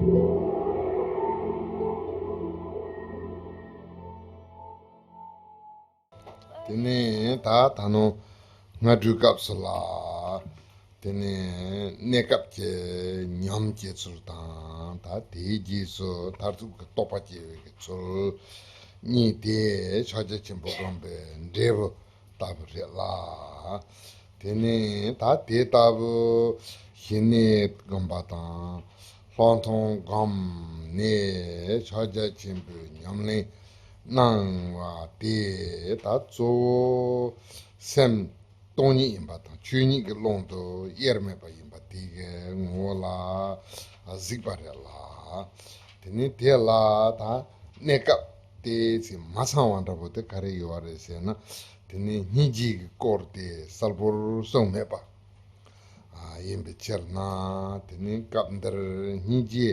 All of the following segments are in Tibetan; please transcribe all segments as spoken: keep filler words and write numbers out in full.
དེ་ནས་ད་ད་ནང་སྔ་དྲོའི་སྐབས་སུ་ལ། དེ་ནས་གནས་སྐབས་ཀྱི་ཉམས་བཅས་ཚུལ་དང་། ད་དེའི་རྗེས་སུ་མཐར་ཐུག་གི་རྟོགས་པ་སྐྱེ་བའི་གི་ཚུལ་གཉིས་དེ་ཕྱག་རྒྱ་ཆེན་པོ་སྒོམ་པའི་འབྲས་བུ་ལྟ་བུ་རེད་ལ། དེ་ནས་ད་དེ་ལྟ་བུ་ཞི་གནས་སྒོམ་པ་དང་། ལྷག་མཐོང་སྒོམ་ནས་ཕྱག་རྒྱ་ཆེན་པོའི་ཉམས་ལེན་གནང་བ་དེ། ད་གཙོ་བོ་སེམས་སྟོང་ཉིད་ཡིན་པ་དང་ཆོས་ཉིད་ཀྱི་ཀློང་དུ་དབྱེར་མེད་པ་ཡིན་པ་དེ་གའི་ངོ་བོ་ལ་གཟིགས་པ་རེད་ལ། དེ་ནས་དེ་ལ་ད་གནས་སྐབས་དེ་ཚེ་མ་ཚང་བ་འདྲ་པོ་དེ་ག་རེ་ཡོད་རེད་ཟེར་ན། དེ་ནས་སྙིང་རྗེ་གི་སྐོར་དེ་གསལ་པོར་གསུངས་མེད་པ་ཡིན་པའི་ཕྱིར་ན། དེ་ནས་སྐབས་འདིར་སྙིང་རྗེ་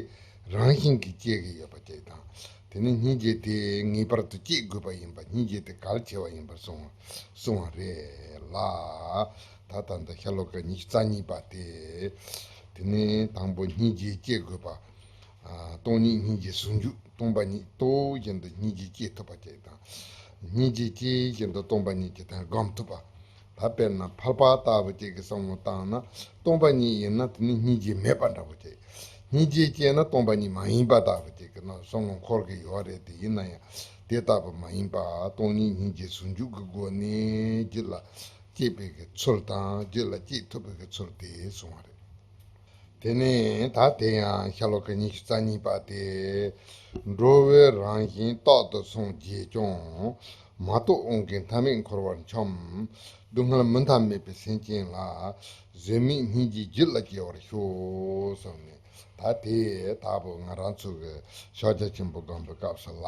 རང་བཞིན་གྱིས་སྐྱེ་གི་ཡོད་པ་ཅིག་དང་། དེ་ནས་སྙིང་རྗེ་དེ་ངེས་པར་དུ་སྐྱེ་དགོས་པ་ཡིན་པ། སྙིང་རྗེ་དེ་གལ་ཆེ་བ་ཡིན་པར་གསུངས་གསུངས་པ་རེད་ལ། ད་ལྟ་འདི་ཤྭ་ལོ་ཀ་ཉི་ཤུ་རྩ་གཉིས་པ་དེ། དེ་ནས་དང་པོ་སྙིང་རྗེ་སྐྱེ་དགོས་པ། ཨ། སྟོང་ཉིད་སྙིང་རྗེ་ཟུང་འཇུག་སྟོང་པ་ཉིད་རྟོགས་བཞིན་དུ་སྙིང་རྗེ་སྐྱེ་ཐུབ་པ་ཅིག་དང་། སྙིང་རྗེ་སྐྱེ་བཞིན་དུ་སྟོང་པ་ཉིད་ཀྱི་དོན་སྒོམ་ཐུབ་པ། ད་དཔེར་ན་ཕལ་པ་ལྟ་བུ་ཅིག་གི་བསམ་བློ་བཏང་ན། སྟོང་པ་ཉིད་ཡིན་ན་དེ་ནི་སྙིང་རྗེ་མེད་པ་འདྲ་པོ་ཅིག་སྙིང་རྗེ་སྐྱེས་ན་སྟོང་པ་ཉིད་མ་ཡིན་པ་ལྟ་བུ་ཅིག་གི་ནང་བསམ་བློ་འཁོར་གི་ཡོད་རེད། དེ་ཡིན་ན་ཡང་དེ་ལྟ་བུ་མ་ཡིན་པ། སྟོང་ཉིད་སྙིང་རྗེ་ཟུང་འཇུག་གི་སྒོ་ནས་རྒྱུད་ལ་སྐྱེས་པའི་གི་ཚུལ་དང་། རྒྱུད་ལ་སྐྱེས་ཐུབ་པའི་གི་ཚུལ་དེ་གསུངས་པ་རེད། དེ་ནས་ད་དེ་ཡང་ཤྭ་ལོ་ཀ་ཉི་ཤུ་རྩ་གཉིས་པ་དེ། འགྲོ་བའི་རང་བཞིན་རྟག་ཏུ་སངས་རྒྱས་ཀྱང་། མ་རྟོགས་དབང་གིས་མཐའ་མེད་འཁོར་བར་འཁྱམས། སྡུག་བསྔལ་མུ་མཐའ་མེད་པའི་སེམས་ཅན་ལ། བཟོད་མེད་སྙིང་རྗེ་རྒྱུད་ལ་སྐྱེ་བར་ཤོག་གསུངས་ནས། ད་དེ་ལྟ་བུ་ང་རང་ཚོ་གི་ཕྱག་རྒྱ་ཆེན་པོ་སྒོམ་པའི་སྐབས་སུ་ལ།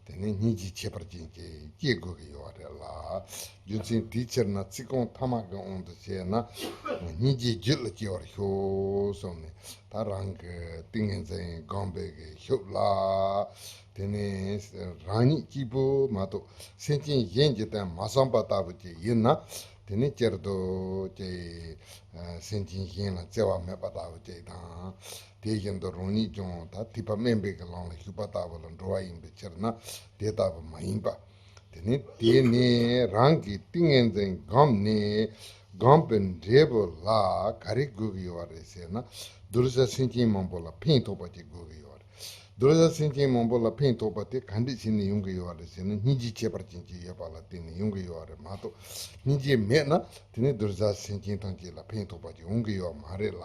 དེ་ནི་སྙིང་རྗེ་ཁྱད་པར་ཅན་གྱི་སྐྱེ་དགོས་ཀྱི་ཡོད་རེད་ལ། རྒྱུ་མཚན་དེའི་ཕྱིར་ན་ཚིག་རྐང་ཐ་མ་གི་དབང་དུ་བྱས་ན། སྙིང་རྗེ་རྒྱུད་ལ་སྐྱེ་བར་ཤོག་གསུངས་ནས། ད་རང་གི་ཏིང་ངེ་འཛིན་སྒོམ་པའི་གི་ཤུབས་ལ། དེ་ནས་རང་ཉིད་གཅིག་པུ་མ་གཏོགས་སེམས་ཅན་གཞན་གྱི་དོན་མ་བསམ་པ་ལྟ་བུ་ཅིག་ཡིན་ན། དེ་ནི་སྤྱིར་དུ་ཅིག་སེམས་ཅན་གཞན་ལ་བརྩེ་བ་མེད་པ་ལྟ་བུ་ཅིག་དང་། དེ་བཞིན་དུ་རང་ཉིད་ཀྱང་ད་ཐོས་པ་དམན་པའི་གི་ལམ་ལ་ཞུགས་པ་ལྟ་བུ་ལ་འགྲོ་བ་ཡིན་པའི་ཕྱིར་ན་དེ་ལྟ་བུ་མ་ཡིན་པ། དེ་ནི་དེ་ནི་རང་གི་ཏིང་ངེ་འཛིན་སྒོམ་ནས་སྒོམ་པའི་འབྲས་བུ་ལ་ག་རེ་དགོས་ཀྱི་ཡོད་རེད་ཟེར་ན། གདུལ་བྱ་སེམས་ཅན་མང་པོ་ལ་ཕན་ཐོགས་པ་ཅིག་དགོས་ཀྱི་ཡོད་རེད། གདུལ་བྱ་སེམས་ཅན་མང་པོ་ལ་ཕན་ཐོགས་པ་དེ་ག་འདྲ་བྱས་ནས་ཡོང་གི་ཡོད་རེད་ཟེར་ན། སྙིང་རྗེ་ཁྱད་པར་ཅན་ཅིག་ཡོད་པ་ལ་བརྟེན་ནས་ཡོང་གི་ཡོད་རེད་མ་གཏོགས། སྙིང་རྗེ་མེད་ན་དེ་ནི་གདུལ་བྱ་སེམས་ཅན་ཐམས་ཅད་ལ་ཕན་ཐོགས་པ་ཅིག་ཡོང་གི་ཡོད་མ་རེད་ལ།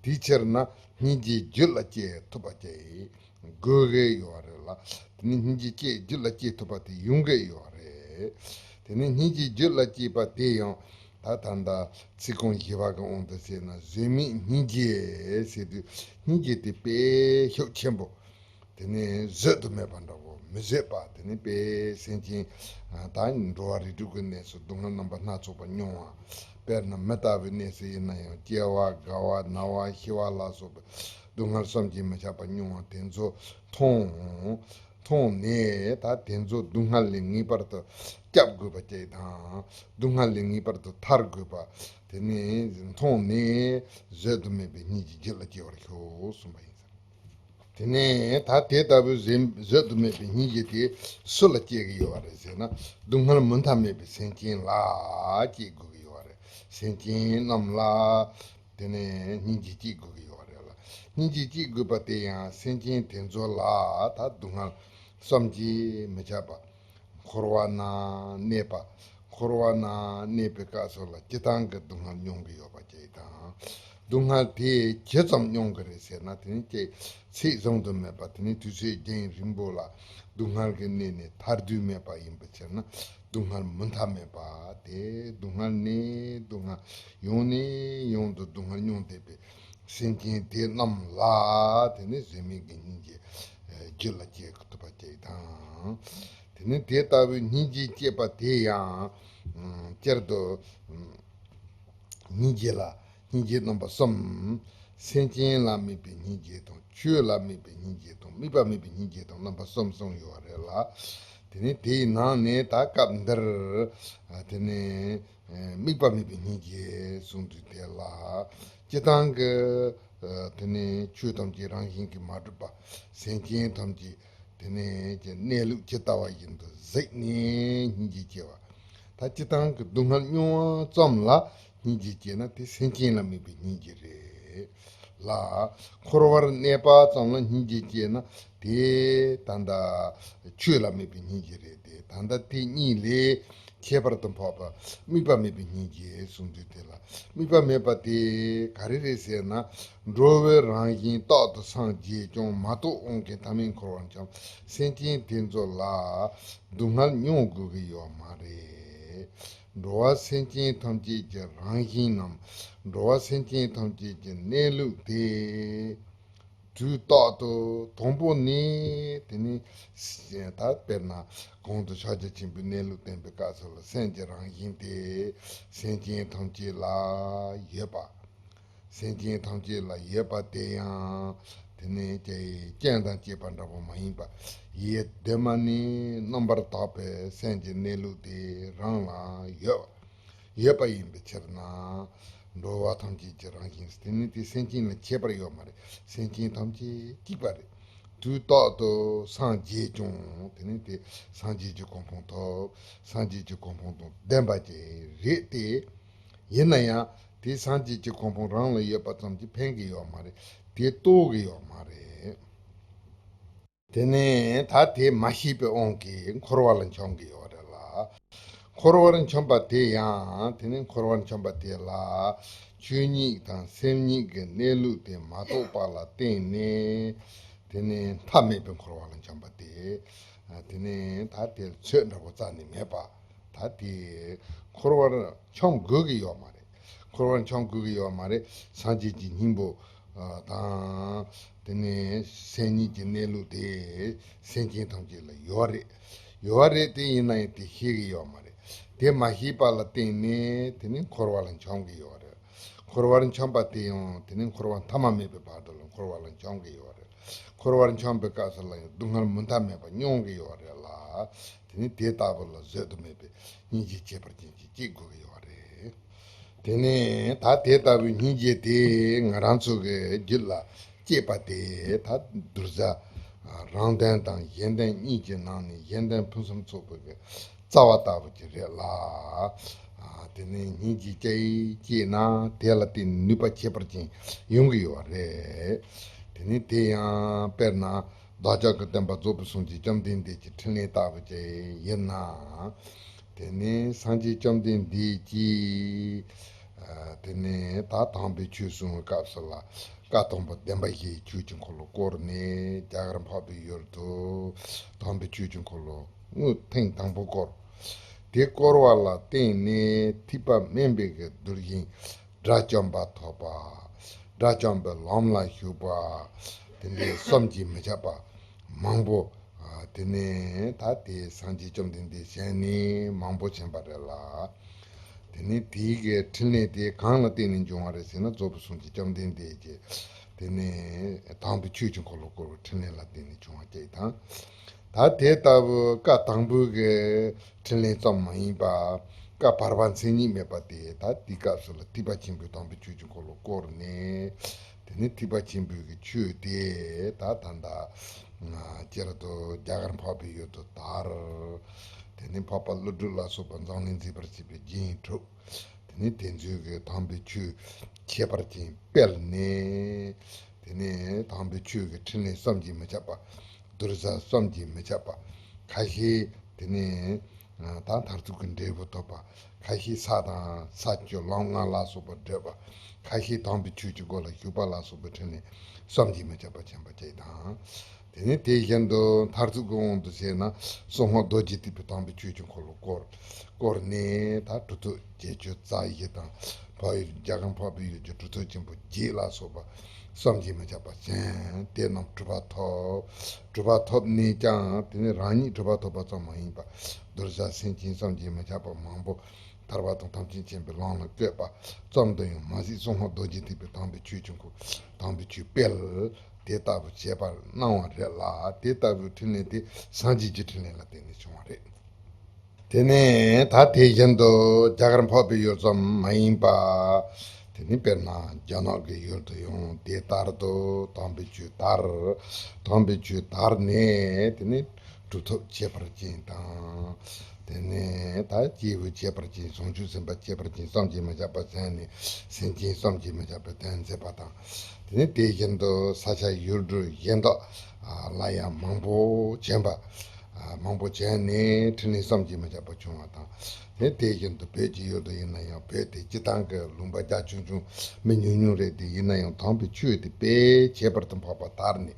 དེའི་ཕྱིར་ན་སྙིང་རྗེ་རྒྱུད་ལ་སྐྱེ་ཐུབ་པ་ཅིག་དགོས་ཀྱི་ཡོད་རེད་ལ། དེ་ནི་སྙིང་རྗེ་སྐྱེ་རྒྱུད་ལ་སྐྱེ་ཐུབ་པ་དེ་ཡོང་གི་ཡོད་རེད། དེ་ནི་སྙིང་རྗེ་རྒྱུད་ལ་སྐྱེས་པ་དེ་ཡང་ད་ད་ལྟ་ཚིག་རྐང་བཞི་པ་གི་དབང་དུ་བྱས་ན་བཟོད་མེད་སྙིང་རྗེ་ཟེར་དུས། སྙིང་རྗེ་དེ་དཔེ་ཤུགས་ཆེན་པོ། དེ་ནི་བཟོད་དུ་མེད་པ་འདྲ་བོ། མི་བཟོད་པ། དེ་ནི་དཔེ་སེམས་ཅན་ད་འགྲོ་བ་རིགས་དྲུག་གི་གནས་སུ་སྡུག་བསྔལ་རྣམ་པ་སྣ་ཚོགས་པ་མྱོང་བ། དཔེར་ན་མི་ལྟ་བུའི་གནས་སུ་ཡིན་ན་ཡང་སྐྱེ་བ་རྒ་བ་ན་བ་ཤི་བ་ལ་སོགས་པའི་སྡུག་བསྔལ་བསམ་གྱིས་མི་ཁྱབ་པ་མྱོང་བ་དེ་ཚོ་མཐོང་། མཐོང་ནས་ད་དེ་ཚོ་སྡུག་བསྔལ་ལས་ངེས་པར་དུ་སྐྱབས་དགོས་པ་ཅིག་དང་། སྡུག་བསྔལ་ལས་ངེས་པར་དུ་ཐར་དགོས་པ་དེ་ནི་མཐོང་ནས། བཟོད་དུ་མེད་པའི་སྙིང་རྗེ་རྒྱུད་ལ་སྐྱེ་བར་ཤོག་གསུངས་པ་ཡིན། དེ་ནས་ད་དེ་ལྟ་བུའི་བཟོད་བཟོད་དུ་མེད་པའི་སྙིང་རྗེ་དེ་སུ་ལ་སྐྱེ་གི་ཡོད་རེད་ཟེར་ན། སྡུག་བསྔལ་མུ་མཐའ་མེད་པའི་སེམས་ཅན་ལ་སྐྱེ་དགོས་ཀྱི་ཡོད་རེད། སེམས་ཅན་རྣམས་ལ་དེ་ནས་སྙིང་རྗེ་སྐྱེ་དགོས་ཀྱི་ཡོད་རེད་ལ། སྙིང་རྗེ་སྐྱེ་དགོས་པ་དེ་ཡང་སེམས་ཅན་དེ་ཚོ་ལ་ད་སྡུག་བསྔལ་བསམ་གྱིས་མི་ཁྱབ་པ། འཁོར་བ་ན་གནས་པ། འཁོར་བ་ན་གནས་པའི་སྐབས་སུ་ལ་སྤྱིར་བཏང་གི་སྡུག་བསྔལ་མྱོང་གི་ཡོད་པ་ཅིག་དང་། སྡུག་བསྔལ་དེ་ཇི་ཙམ་མྱོང་གི་རེད་ཟེར་ན། དེ་ནི་ཅིག་ཚད་བཟུང་དུ་མེད་པ། དེ་ནི་དུས་ཚོད་རྒྱུན་རིང་པོ་ལ་སྡུག་བསྔལ་གྱི་གནས་ནས་ཐར་དུས་མེད་པ་ཡིན་པའི་ཕྱིར་ན། སྡུག་བསྔལ་མུ་མཐའ་མེད་པ་དེ། སྡུག་བསྔལ་ནས་སྡུག་བསྔལ། ཡང་ནས་ཡང་དུ་སྡུག་བསྔལ་མྱོང་བསྡད་པའི་སེམས་ཅན་དེ་རྣམས་ལ་དེ་ནི་བཟོད་མེད་ཀྱི་སྙིང་རྗེ་རྒྱུད་ལ་སྐྱེ་ཐུབ་པ་ཅིག་དང་། དེ་ནི་དེ་ལྟ་བུའི་སྙིང་རྗེ་སྐྱེས་པ་དེ་ཡང་སྤྱིར་དུ་སྙིང་རྗེ་ལ་སྙིང་རྗེ་རྣམ་པ་གསུམ། སེམས་ཅན་ལ་དམིགས་པའི་སྙིང་རྗེ་དང་། ཆོས་ལ་དམིགས་པའི་སྙིང་རྗེ་དང་། དམིགས་པ་མེད་པའི་སྙིང་རྗེ་དང་། རྣམ་པ་གསུམ་གསུམ་ཡོད་རེད་ལ། དེ་ནི་དེའི་ནང་ནས་ད་སྐབས་འདིར་དེ་ནི། དམིགས་པ་མེད་པའི་སྙིང་རྗེ་གསུངས་དུས་དེ་ལ། སྤྱིར་བཏང་གི་དེ་ནས་ཆོས་ཐམས་ཅད་རང་བཞིན་གྱིས་མ་གྲུབ་པ། སེམས་ཅན་ཐམས་ཅད་དེ་ནས་ཀྱི་གནས་ལུགས་ཇི་ལྟ་བ་བཞིན་དུ་གཟིགས་ནས་སྙིང་རྗེ་སྐྱེ་བ། ད་སྤྱིར་བཏང་གི་སྡུག་བསྔལ་མྱོང་བ་ཙམ་ལ་སྙིང་རྗེ་སྐྱེས་ན་དེ་སེམས་ཅན་ལ་དམིགས་པའི་སྙིང་རྗེ་རེད་ལ། འཁོར་བར་གནས་པ་ཙམ་ལ་སྙིང་རྗེ་སྐྱེས་ན་དེ་ད་ལྟ་ཆོས་ལ་དམིགས་པའི་སྙིང་རྗེ་རེད་དེ། ད་ལྟ་དེ་གཉིས་ལས་ཁྱད་པར་དུ་འཕགས་པ་དམིགས་པ་མེད་པའི་སྙིང་རྗེ་གསུངས་དུས་དེ་ལ། དམིགས་པ་མེད་པ་དེ་ག་རེ་རེད་ཟེར་ན། འགྲོ་བའི་རང་བཞིན་རྟག་ཏུ་སངས་རྒྱས་ཀྱང་། མ་རྟོགས་དབང་གིས་ཐ་མལ་འཁོར་བར་འཁྱམས། སེམས་ཅན་དེ་ཚོ་ལ་སྡུག་བསྔལ་མྱོང་དགོས་ཀྱི་ཡོད་མ་རེད། འགྲོ་བ་སེམས་ཅན་ཐམས་ཅད་ཀྱི་རང་བཞིན་ནམ། འགྲོ་བ་སེམས་ཅན་ཐམས་ཅད་ཀྱི་གནས་ལུགས་དེ། དུས་རྟག་ཏུ་དང་པོ་ནས་དེ་ནས་ད་དཔེར་ན་གོང་དུ་ཕྱག་རྒྱ་ཆེན་པོའི་གནས་ལུགས་བསྟན་པའི་སྐབས་སུ་ལ། སེམས་ཀྱི་རང་བཞིན་དེ་སེམས་ཅན་ཐམས་ཅད་ལ་ཡོད་པ། སེམས་ཅན་ཐམས་ཅད་ལ་ཡོད་པ་དེ་ཡང་དེ་ནས་ཀྱི་རྐྱེན་དང་བཅས་པ་འདྲ་པོ་མ་ཡིན་པ། ཡེ་གདོད་མ་ནས་རྣམ་པར་དག་པའི་སེམས་ཀྱི་གནས་ལུགས་དེ་རང་ལ་ཡོད་པ། ཡོད་པ་ཡིན་པའི་ཕྱིར་ན། འགྲོ་བ་ཐམས་ཅད་ཀྱི་རང་བཞིན་དེ་ནི་དེ་སེམས་ཅན་ལ་ཁྱད་པར་ཡོད་མ་རེད། སེམས་ཅན་ཐམས་ཅད་གཅིག་པ་རེད། དུས་རྟག་ཏུ་སངས་རྒྱས་ཀྱང་དེ་ནི་དེ་སངས་རྒྱས་ཀྱི་གོ་འཕང་ཐོབ། སངས་རྒྱས་ཀྱི་གོ་འཕང་དང་ལྡན་པ་ཅིག་རེད་དེ། ཡིན་ན་ཡང་དེ་སངས་རྒྱས་ཀྱི་གོ་འཕང་རང་ལ་ཡོད་པ་ཙམ་གྱིས་ཕན་གྱི་ཡོད་མ་རེད། དེ་རྟོགས་ཀྱི་ཡོད་མ་རེད། དེ་ནས་ད་དེ་མ་ཤེས་པའི་དབང་གིས་འཁོར་བ་ལ་འཁྱམས་ཀྱི་ཡོད་རེད་ལ། འཁོར་བར་འཁྱམས་པ་དེ་ཡང་དེ་ནས་འཁོར་བར་འཁྱམས་པ་དེ་ལ་ཆོས་ཉིད་དང་སེམས་ཉིད་ཀྱི་གནས་ལུགས་དེ་མ་རྟོགས་པ་ལ་བརྟེན་ནས། དེ་ནས་མཐའ་མེད་པའི་འཁོར་བ་ལ་འཁྱམས་པ་དེ། དེ་ནས་ད་དེར་ཚོད་འདྲ་པོ་རྩ་ནས་མེད་པ། ད་དེ་འཁོར་བར་འཁྱམས་དགོས་ཀྱི་ཡོད་མ་རེད། འཁོར་བར་འཁྱམས་དགོས་ཀྱི་ཡོད་མ་རེད། སངས་རྒྱས་ཀྱི་སྙིང་པོ་དང་། དེ་ནས་སེམས་ཉིད་ཀྱི་གནས་ལུགས་དེ་སེམས་ཅན་ཐམས་ཅད་ལ་ཡོད་རེད། ཡོད་རེད་དེ། ཡིན་ན་ཡང་དེ་ཤེས་ཀྱི་ཡོད་མ་རེད། དེ་མ་ཤེས་པ་ལ་བརྟེན་ནས་དེ་ནས་འཁོར་བ་ལ་འཁྱམས་ཀྱི་ཡོད་རེད། འཁོར་བར་འཁྱམས་པ་དེ་ཡང་དེ་ནས་འཁོར་བ་མཐའ་མ་མེད་པའི་བར་དུ་ལ་འཁོར་བ་ལ་འཁྱམས་ཀྱི་ཡོད་རེད། འཁོར་བར་འཁྱམས་པའི་སྐབས་སུ་ལ་ཡང་སྡུག་བསྔལ་མུ་མཐའ་མེད་པ་མྱོང་གི་ཡོད་རེད་ལ། དེ་ནི་དེ་ལྟ་བུ་ལ་བཟོད་དུ་མེད་པའི་སྙིང་རྗེ་ཁྱད་པར་ཅན་ཅིག་སྐྱེ་དགོས་ཀྱི་ཡོད་རེད། དེ་ནས་ད་དེ་ལྟ་བུའི་སྙིང་རྗེ་དེ་ང་རང་ཚོ་གི་རྒྱུད་ལ་སྐྱེས་པ་དེ། ད་གདུལ་བྱ་རང་དོན་དང་གཞན་དོན་གཉིས་ཀྱི་ནང་ནས་གཞན་དོན་ཕུན་སུམ་ཚོགས་པའི་གི་རྩ་བ་ལྟ་བུ་ཅིག་རེད་ལ། དེ་ནས་སྙིང་རྗེ་སྐྱེ་སྐྱེས་ན་དེ་ལ་བརྟེན་ནས་ནུས་པ་ཁྱད་པར་ཅན་ཡོང་གི་ཡོད་རེད། དེ་ནས་དེ་ཡང་དཔེར་ན། བདག་ཅག་གི་སྟོན་པ་རྫོགས་པའི་སངས་རྒྱས་བཅོམ་ལྡན་འདས་ཀྱི་འཕྲིན་ལས་ལྟ་བུ་ཅིག་ཡིན་ན། དེ་ནས་སངས་རྒྱས་བཅོམ་ལྡན་འདས་ཀྱིས། ཨ། དེ་ནས་ད་དམ་པའི་ཆོས་གསུང་བའི་སྐབས་སུ་ལ། བཀའ་དང་པོ་བདེན་པ་བཞིའི་ཆོས་ཀྱི་འཁོར་ལོ་བསྐོར་ནས་རྒྱ་གར་འཕགས་པའི་ཡུལ་དུ་དམ་པའི་ཆོས་ཀྱི་འཁོར་ལོ་དངོས་ཐེངས་དང་པོ་བསྐོར། དེ་བསྐོར་བ་ལ་བརྟེན་ནས་ཐེག་པ་དམན་པའི་གི་གདུལ་ཞིང་དགྲ་བཅོམ་པ་ཐོབ་པ། དགྲ་བཅོམ་པའི་ལམ་ལ་ཞུགས་པ། དེ་འདྲའི་བསམ་གྱིས་མི་ཁྱབ་པ་མང་པོ། ཨ། དེ་ནས་ད་དེ་སངས་རྒྱས་བཅོམ་ལྡན་འདས་གཞན་ནས་མང་པོ་བྱོན་པ་རེད་ལ། དེ་ནས་དེའི་གི་འཕྲིན་ལས་དེ་གང་ལ་བརྟེན་ནས་འབྱུང་བ་རེད་ཟེར་ན། རྫོགས་པའི་སངས་རྒྱས་བཅོམ་ལྡན་འདས་ཀྱི་དེ་ནས་དམ་པའི་ཆོས་ཀྱི་འཁོར་ལོ་བསྐོར་བའི་འཕྲིན་ལས་ལ་བརྟེན་ནས་བྱུང་བ་ཅིག་དང་། ད་དེ་ལྟ་བུ་བཀའ་དང་པོའི་གི་འཕྲིན་ལས་ཙམ་མ་ཡིན་པ། བཀའ་བར་པ་མཚན་ཉིད་མེད་པ་དེ། ད་དེའི་སྐབས་སུ་ལ་ཐེག་པ་ཆེན་པོའི་དམ་པའི་ཆོས་ཀྱི་འཁོར་ལོ་བསྐོར་ནས། དེ་ནས་ཐེག་པ་ཆེན་པོའི་གི་ཆོས་དེ་ད་ད་ལྟ་སྤྱིར་དུ་རྒྱ་གར་འཕགས་པའི་ཡུལ་དུ་དར། དེ་ནས་འཕགས་པ་ཀླུ་སྒྲུབ་ལ་སོགས་པ་འཛམ་གླིང་མཛེས་པར་བྱེད་པའི་རྒྱན་གྲུབ། དེ་ནས་དེ་ཚོའི་གི་དམ་པའི་ཆོས་ཁྱད་པར་ཅན་སྤེལ་ནས། དེ་ནས་དམ་པའི་ཆོས་ཀྱི་འཕྲིན་ལས་བསམ་གྱིས་མི་ཁྱབ་པ། གདུལ་བྱ་བསམ་གྱིས་མི་ཁྱབ་པ། ཁ་ཤས་དེ་ནས་ད་མཐར་ཐུག་གི་འབྲས་བུ་ཐོབ་པ། ཁ་ཤས་ས་དང་ས་བཅུ་ལམ་ལྔ་ལ་སོགས་པ་བགྲོད་པ། ཁ་ཤས་དམ་པའི་ཆོས་ཀྱི་སྒོ་ལ་ཞུགས་པ་ལ་སོགས་པའི་འཕྲིན་ལས་བསམ་གྱིས་མི་ཁྱབ་པ་བྱོན་པ་བཅས་དང་། དེ་ནས་དེ་བཞིན་དུ་མཐར་ཐུག་གི་དབང་དུ་བྱས་ན། གསང་སྔགས་རྡོ་རྗེ་ཐེག་པའི་དམ་པའི་ཆོས་ཀྱི་འཁོར་ལོ་བསྐོར། བསྐོར་ནས་ད་གྲུབ་ཐོབ་བརྒྱད་ཅུ་རྩ་བཞི་དང་། འཕགས་ཡུལ་རྒྱ་གར་འཕགས་པའི་ཡུལ་གྱི་གྲུབ་ཐོབ་ཆེན་པོ་བརྒྱད་ལ་སོགས་པ་བསམ་གྱིས་མི་ཁྱབ་པ་བྱོན། དེ་རྣམས་གྲུབ་པ་ཐོབ། གྲུབ་པ་ཐོབ་ནས་ཀྱང་དེ་ནས་རང་ཉིད་གྲུབ་པ་ཐོབ་པ་ཙམ་མ་ཡིན་པ། གདུལ་བྱ་སེམས་ཅན་བསམ་གྱིས་མི་ཁྱབ་པ་མང་པོ་ཐར་པ་དང་ཐམས་ཅད་མཁྱེན་པའི་ལམ་ལ་བཀོད་པ་ཙམ་དུ་ཡང་མ་ཟད། གསང་སྔགས་རྡོ་རྗེ་ཐེག་པའི་དམ་པའི་ཆོས་ཀྱི་འཁོར། དམ་པའི་ཆོས་སྤེལ། དེ་ལྟ་བུ་བྱས་པར་གནང་བ་རེད་ལ། དེ་ལྟ་བུའི་འཕྲིན་ལས་དེ་སངས་རྒྱས་ཀྱི་འཕྲིན་ལས་ལ་བརྟེན་ནས་བྱུང་བ་རེད། དེ་ནས་ད་དེ་བཞིན་དུ་རྒྱ་གར་འཕགས་པའི་ཡུལ་ཙམ་མ་ཡིན་པ། དེ་ནས་དཔེར་ན་རྒྱ་ནག་གི་ཡུལ་དུ་ཡང་དེ་ལྟར་དུ་དམ་པའི་ཆོས་དར། དམ་པའི་ཆོས་དར་ནས་དེ་ནས་གྲུབ་ཐོབ་ཁྱད་པར་ཅན་དང་། དེ་ནས་ད་སྐྱེས་བུ་ཁྱད་པར་ཅན། བྱང་ཆུབ་སེམས་དཔའ་ཁྱད་པར་ཅན། བསམ་གྱིས་མི་ཁྱབ་པ་མཚན་ནས་སེམས་ཅན་བསམ་གྱིས་མི་ཁྱབ་པའི་དོན་མཛད་པ་དང་། དེ་ནས་དེ་བཞིན་དུ་ས་ཆ་ཡུལ་གྲུ་གཞན་དག་ལ་ཡང་མང་པོ་བྱོན་པ། མང་པོ་བྱོན་ནས་ཕྲིན་ལས་བསམ་གྱིས་མི་ཁྱབ་པ་བྱུང་བ་དང་། དེ་དེ་བཞིན་དུ་བོད་ཀྱི་ཡུལ་དུ་ཡིན་ན་ཡང་བོད་དེ་སྤྱི་བཏང་གི་ལུང་པ་རྒྱ་ཆུང་ཆུང་མི་ཉུང་ཉུང་རེད། དེ་ཡིན་ན་ཡང་དམ་པའི་ཆོས་དེ་དཔེ་ཁྱད་པར་དུ་འཕགས་པ་དར་ནས་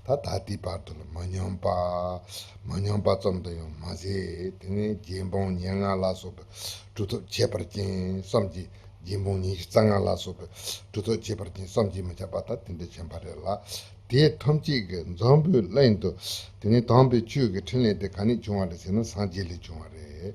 ད་ད་ལྟའི་བར་དུ་ལ་མ་ཉམས་པ། མ་ཉམས་པ་ཙམ་དུ་ཡང་མ་ཟད། དེ་ནས་རྗེ་འབངས་ཉེར་ལྔ་ལ་སོགས་པའི་གྲུབ་ཐོབ་ཁྱད་པར་ཅན་བསམ་གྱིས། རྗེ་འབངས་ཉི་ཤུ་རྩ་ལྔ་ལ་སོགས་པའི་གྲུབ་ཐོབ་ཁྱད་པར་ཅན་བསམ་གྱིས་མི་ཁྱབ་པ་དང་དེ་འདྲ་བྱོན་པ་རེད་ལ། དེ་ཐམས་ཅད་ཀྱི་འཛམ་བུའི་གླིང་དུ་དེ་ནས་དམ་པའི་ཆོས་ཀྱི་ཕྲིན་ལས་དེ་ག་ནས་བྱུང་བ་རེད་ཟེར་ན་སངས་རྒྱས་ལས་བྱུང་བ་རེད།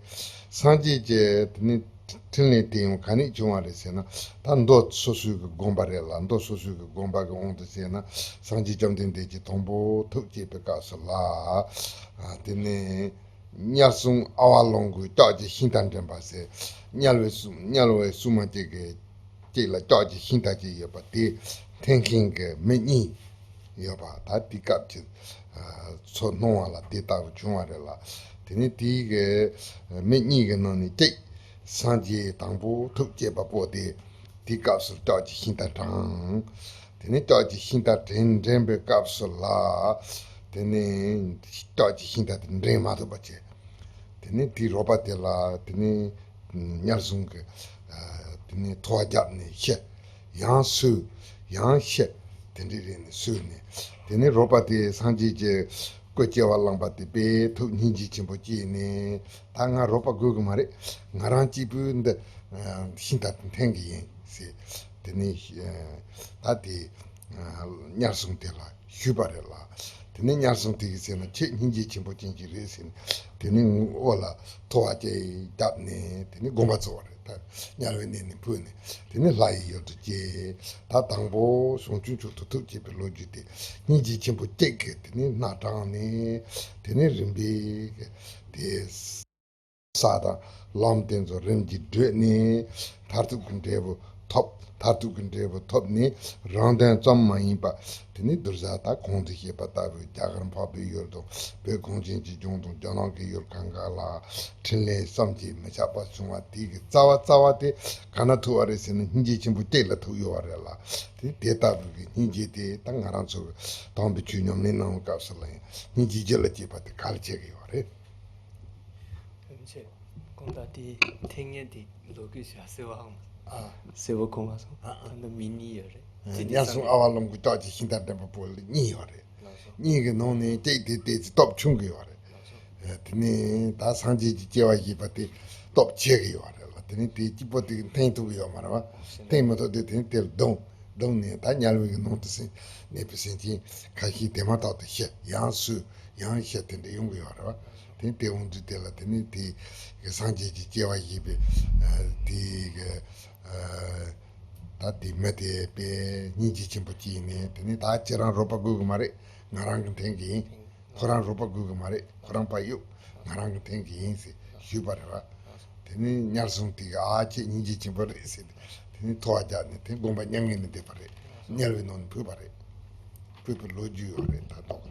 སངས་རྒྱས་ཀྱི་དེ་ནས་ཕྲིན་ལས་དེ་ཡང་ག་ནས་བྱུང་བ་རེད་ཟེར་ན། ད་མདོ་སོ་སོའི་གི་དགོངས་པ་རེད་ལ། མདོ་སོ་སོའི་གི་དགོངས་པ་གི་དབང་དུ་བྱས་ན་སངས་རྒྱས་བཅོམ་ལྡན་འདས་ཀྱིས་དང་པོ་ཐུགས་བསྐྱེད་པའི་སྐབས་སུ་ལ། དེ་ནས་དམྱལ་སྲུང་ཨ་བ་ལོང་གི་ལྕགས་ཀྱི་ཤིང་རྟ་འདྲེན་པ་ཟེར། དམྱལ་བའི་སྲུང་དམྱལ་བའི་སྲུང་མ་གཅིག་གི་གཅིག་ལ་ལྕགས་ཀྱི་ཤིང་རྟ་གཅིག་ཡོད་པ་དེ་འཐེན་མཁན་གྱི་མི་གཉིས་ཡོད་པ། ད་དེ་སྐབས་ཀྱི་ཚོར་སྣང་བ་ལ་དེ་ལྟ་བུ་བྱུང་བ་རེད་ལ། དེ་ནས་དེའི་གི་མི་གཉིས་ཀྱི་ནང་ནས་གཅིག་སངས་རྒྱས་དང་པོ་ཐུགས་བསྐྱེད་པ་པོ་དེ། དེའི་སྐབས་སུ་ལྕགས་ཀྱི་ཤིང་རྟ་དྲངས། དེ་ནས་ལྕགས་ཀྱི་ཤིང་རྟ་དྲན་འདྲེན་པའི་སྐབས་སུ་ལ། དེ་ནས་ལྕགས་ཀྱི་ཤིང་རྟ་དེ་འདྲེན་མ་ཐུབ་པ་བྱས། དེ་ནས་དེའི་རོགས་པ་དེ་ལ་དེ་ནས་དམྱལ་སྲུང་གི་དེ་ནས་ཐོ་བ་བརྒྱབ་ནས་ཤི། ཡང་གསོས། ཡང་ཤི། དེ་འདྲའི་རིགས་ནས་གསོས་ནས། དེ་ནས་རོགས་པ་དེ་སངས་རྒྱས་ཀྱི་སྐུ་སྐྱེ་བ་བླངས་པ་དེ་དཔེ་ཐུགས་སྙིང་རྗེ་ཆེན་པོ་སྐྱེས་ནས། ད་ང་རོགས་པ་དགོས་གི་མ་རེད། ང་རང་གཅིག་པུས་འདི་ཤིང་རྟ་དེ་འཐེན་གི་ཡིན་ཟེར། དེ་ནས་ད་དེ་དམྱལ་སྲུང་དེ་ལ་ཞུས་པ་རེད་ལ། དེ་ནས་དམྱལ་སྲུང་དེ་གིས་ཟེར་ན་ཁྱེད་སྙིང་རྗེ་ཆེན་པོ་ཅན་ཅིག་རེད་ཟེར་ནས། དེ་ནས་འོག་ལ་ཐོ་བ་ཅིག་བརྒྱབ་ནས་དེ་ནས་དགོངས་པ་རྫོགས་པ་རེད། ད་དམྱལ་བའི་གནས་ནས་འཕོས་ནས་དེ་ནས་ལྷ་ཡི་ཡུལ་དུ་སྐྱེས། ད་དང་པོ་བྱང་ཆུབ་མཆོག་ཏུ་ཐུགས་བསྐྱེད་པའི་ལོ་རྒྱུས་དེ་སྙིང་རྗེ་ཆེན་པོ་གཅིག་གིས་དེ་ནས་སྣ་དྲངས་ནས། དེ་ནས་རིམ་པས་དེ་ས་དང་ལམ་དེ་ཚོ་རིམ་གྱིས་བགྲོད་ནས་མཐར་ཐུག་གི་འབྲས་བུ་ཐོབ། མཐར་ཐུག་གི་འབྲས་བུ་ཐོབ་ནས་རང་དོན་ཙམ་མ་ཡིན་པ། དེ་ནས་གདུལ་བྱ་དག་གོང་དུ་བཤད་པ་ལྟ་བུའི་རྒྱ་གར་འཕགས་པའི་ཡུལ་དང་བོད་གངས་ཅན་གྱི་ལྗོངས་དང་རྒྱ་ནག་གི་ཡུལ་གང་ག་ལ་ཕྲིན་ལས་བསམ་གྱིས་མི་ཁྱབ་པ་བྱུང་བ་དེ་གི་རྩ་བ་རྩ་བ་དེ་ག་ན་ཐུག་པ་རེད་ཟེར་ན་སྙིང་རྗེ་ཆེན་པོ་གཅིག་ལ་ཐུག་ཡོད་པ་རེད་ལ། དེ་དེ་ལྟ་བུ་གི་སྙིང་རྗེ་དེ་ད་ང་རང་ཚོ་གི་དམ་པའི་ཆོས་ཉམས་ལེན་གནང་བའི་སྐབས་སུ་ལ་ཡང་སྙིང་རྗེ་རྒྱུད་ལ་སྐྱེས་པ་དེ་ག་ལ་བྱེད་ཀྱི་ཡོད་རེད། ཕལ་ཆེར་གོང་ལྟར་དེ་འཐེན་མཁན་དེ་ལོ་རྒྱུས་བྱ་གསལ་བའམ། ཨ། གསལ་བོ་གོ་མ་སོང་། ཨ། ད་ལྟ་མི་གཉིས་ཡོད་རེད། ཨ། དེ་དེ་དམྱལ་སྲུང་ཨ་བ་ལོང་གི་ལྕགས་ཀྱི་ཤིང་རྟ་འདྲེན་པ་པོ་ལ་གཉིས་ཡོད་རེད། ལགས་སོ། གཉིས་ཀྱི་ནང་ནས་གཅིག་དེ་དེ་ཚོ་སྟོབས་ཆུང་གི་ཡོད་རེད། ལགས་སོ། ཨ། དེ་ནས་ད་སངས་རྒྱས་ཀྱི་སྐྱེ་བ་བཞེས་པ་དེ་སྟོབས་ཆེ་གི་ཡོད་རེད་ལ། དེ་ནས་དེ་གཅིག་པོ་དེ་འཐེན་ཐུབ་ཀྱི་ཡོད་མ་རེད་བ། འཐེན་མི་ཐུབ་དུས་དེ་ནས་དེ་ལ་བརྡུངས། བརྡུངས་ནས་ད་དམྱལ་བའི་གི་ནང་དུ་སེམས་གནས་པའི་སེམས་ཅན་ཁ་ཤས་དེ་མ་ཐག་ཏུ་ཤི། ཡང་གསོས། ཡང་ཤི། དེ་འདྲ་ཡོང་གི་ཡོད་རེད་བ། དེ་དེ་འོང་དུས་དེ་ལ་དེ་ནི་དེ་གི་སངས་རྒྱས་ཀྱི་སྐྱེ་བ་བཞེས་པའི་ཨ་དེ་གི་ཨ་ད་དེ་མི་དེ་དཔེ་སྙིང་རྗེ་ཆེན་པོ་སྐྱེས་ནས། དེ་ནི་ད་ཁྱེད་རང་རོགས་པ་དགོས་གི་མ་རེད། ང་རང་གི་འཐེན་གི་ཡིན། ཁོ་རང་རོགས་པ་དགོས་གི་མ་རེད། ཁོ་རང་ཕར་གཡུག། ང་རང་གི་འཐེན་གི་ཡིན་ཟེར་ཞུས་པ་རེད་བ། དེ་ནི་དམྱལ་སྲུང་དེ་གི་ཨ་ཁྱེད་སྙིང་རྗེ་ཆེན་པོ་རེད་ཟེར་ཏེ། དེ་ནི་ཐོ་བ་བརྒྱབ་ནས་དེ་དགོངས་པ་མྱ་ངན་ལས་འདས་པ་རེད། དམྱལ་བའི་ནང་ནས་འཕོས་པ་རེད། འཕོས་པའི་ལོ་རྒྱུས་ཡོད་རེད། ད་དོག་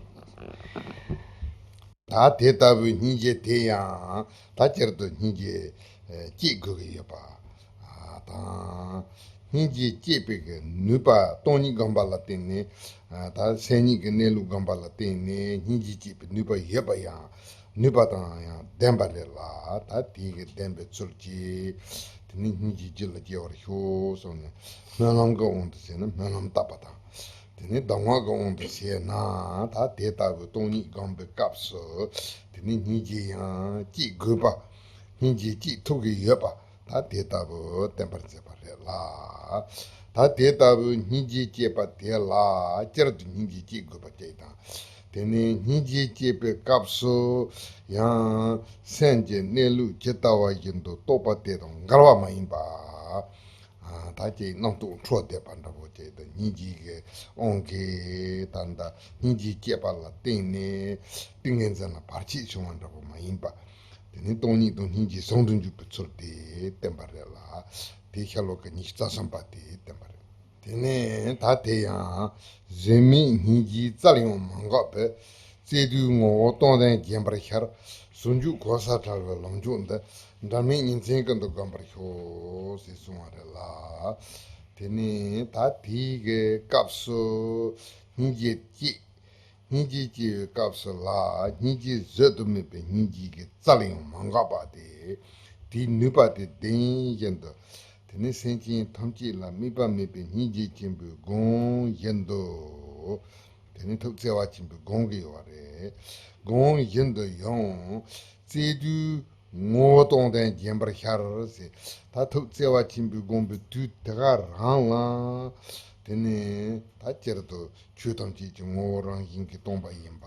ད་དེ་ལྟ་བུའི་སྙིང་རྗེ་དེ་ཡང་ད་སྤྱིར་དུ་སྙིང་རྗེ་ཨ་སྐྱེ་དགོས་ཀྱི་ཡོད་པ་ཨ་དང་། སྙིང་རྗེ་སྐྱེད་པའི་གི་ནུས་པ་སྟོང་ཉིད་སྒོམ་པ་ལ་བརྟེན་ནས། ཨ་ད་སེམས་ཉིད་ཀྱི་གནས་ལུགས་སྒོམ་པ་ལ་བརྟེན་ནས་སྙིང་རྗེ་སྐྱེད་པའི་ནུས་པ་ཡོད་པ་ཡང་ནུས་པ་དང་ཡང་ལྡན་པ་རེད་ལ། ད་དེ་གི་ལྡན་པའི་ཚུལ་གྱིས་དེ་ནི་སྙིང་རྗེ་རྒྱུད་ལ་སྐྱེ་བར་ཤོག་གསུངས་ནས། སྨོན་ལམ་གྱི་དབང་དུ་བྱས་ན་སྨོན་ལམ་བཏབ་པ་དང་། དེ་ནས་གདམས་ངག་གི་དབང་དུ་བྱས་ན་ད་དེ་ལྟ་བུའི་སྟོང་ཉིད་སྒོམ་པའི་སྐབས་སུ་དེ་ནི་སྙིང་རྗེ་ཡང་སྐྱེ་དགོས་པ། སྙིང་རྗེ་སྐྱེ་ཐུབ་ཀྱི་ཡོད་པ། ད་དེ་ལྟ་བུ་བསྟན་པར་མཛད་པ་རེད་ལ། ད་དེ་ལྟ་བུའི་སྙིང་རྗེ་སྐྱེས་པ་དེ་ལ་བསྐྱར་དུ་སྙིང་རྗེ་སྐྱེ་དགོས་པ་གཅིག་དང་། དེ་ནས་སྙིང་རྗེ་སྐྱེས་པའི་སྐབས་སུ་ཡང་སེམས་ཀྱི་གནས་ལུགས་ཇི་ལྟ་བ་བཞིན་དུ་རྟོགས་པ་དེ་དང་འགལ་བ་མ་ཡིན་པ། ཨ་ད་ཅིག་རྣམ་རྟོག་འཕྲོ་བསྡད་པ་འདྲ་པོ་ཅིག་དང་། སྙིང་རྗེ་གི་དབང་གིས་ད་ལྟ་སྙིང་རྗེ་སྐྱེས་པ་ལ་བརྟེན་ནས་ཏིང་ངེ་འཛིན་ལ་བར་ཆད་བྱུང་བ་འདྲ་པོ་མ་ཡིན་པ། དེ་ནས་སྟོང་ཉིད་དང་སྙིང་རྗེ་ཟུང་དུ་འཇུག་པའི་ཚུལ་དེ་བསྟན་པ་རེད་ལ། དེ་ཤོ་ལོ་ཀ་ཉི་ཤུ་རྩ་གསུམ་པ་དེ་བསྟན་པ་རེད། དེ་ནས་ད་དེ་ཡང་གཟོད་མེད་སྙིང་རྗེའི་རྩལ་ཡང་མ་འགགས་པས། བརྩེ་དུས་ངོ་བོ་སྟོང་ལྡན་བརྗེན་པར་ཤར། ཟུང་འཇུག་གོལ་ས་བྲལ་བའི་ལམ་མཆོག་འདི། འབྲལ་མེད་ཉིན་མཚན་ཀུན་ཏུ་བསྒོམ་པར་ཤོག །ཞེས་གསུངས་པ་རེད་ལ། དེ་ནས་ད་དེའི་གི་སྐབས་སུ་སྙིང་རྗེ་སྐྱེས། སྙིང་རྗེ་སྐྱེ་བའི་སྐབས་སུ་ལ་སྙིང་རྗེ་བཟོད་དུ་མེད་པའི་སྙིང་རྗེ་གི་རྩལ་ཡང་མ་འགགས་པ་སྟེ། དེའི་ནུས་པ་དེ་བདེན་བཞིན་དུ། དེ་ནི་སེམས་ཅན་ཐམས་ཅད་ལ་དམིགས་པ་མེད་པའི་སྙིང་རྗེ་ཆེན་པོའི་སྒོམ་བཞིན་དུ། དེ་ནི་ཐུགས་བརྩེ་བ་ཆེན་པོས་སྒོམ་གྱི་ཡོད་རེད། སྒོམ་བཞིན་དུ་ཡང་བརྩེ་དུས་ངོ་བོ་སྟོང་ལྡན་བརྗེན་པར་ཤར་ཟེར། ད་ཐུགས་བརྩེ་བ་ཆེན་པོས་བསྒོམས་པའི་དུས་དེ་ག་རང་ལ། དེ་ནི་ད་སྤྱིར་དུ་ཆོས་ཐམས་ཅད་ཀྱི་ངོ་བོ་རང་བཞིན་གྱིས་སྟོང་པ་ཡིན་པ།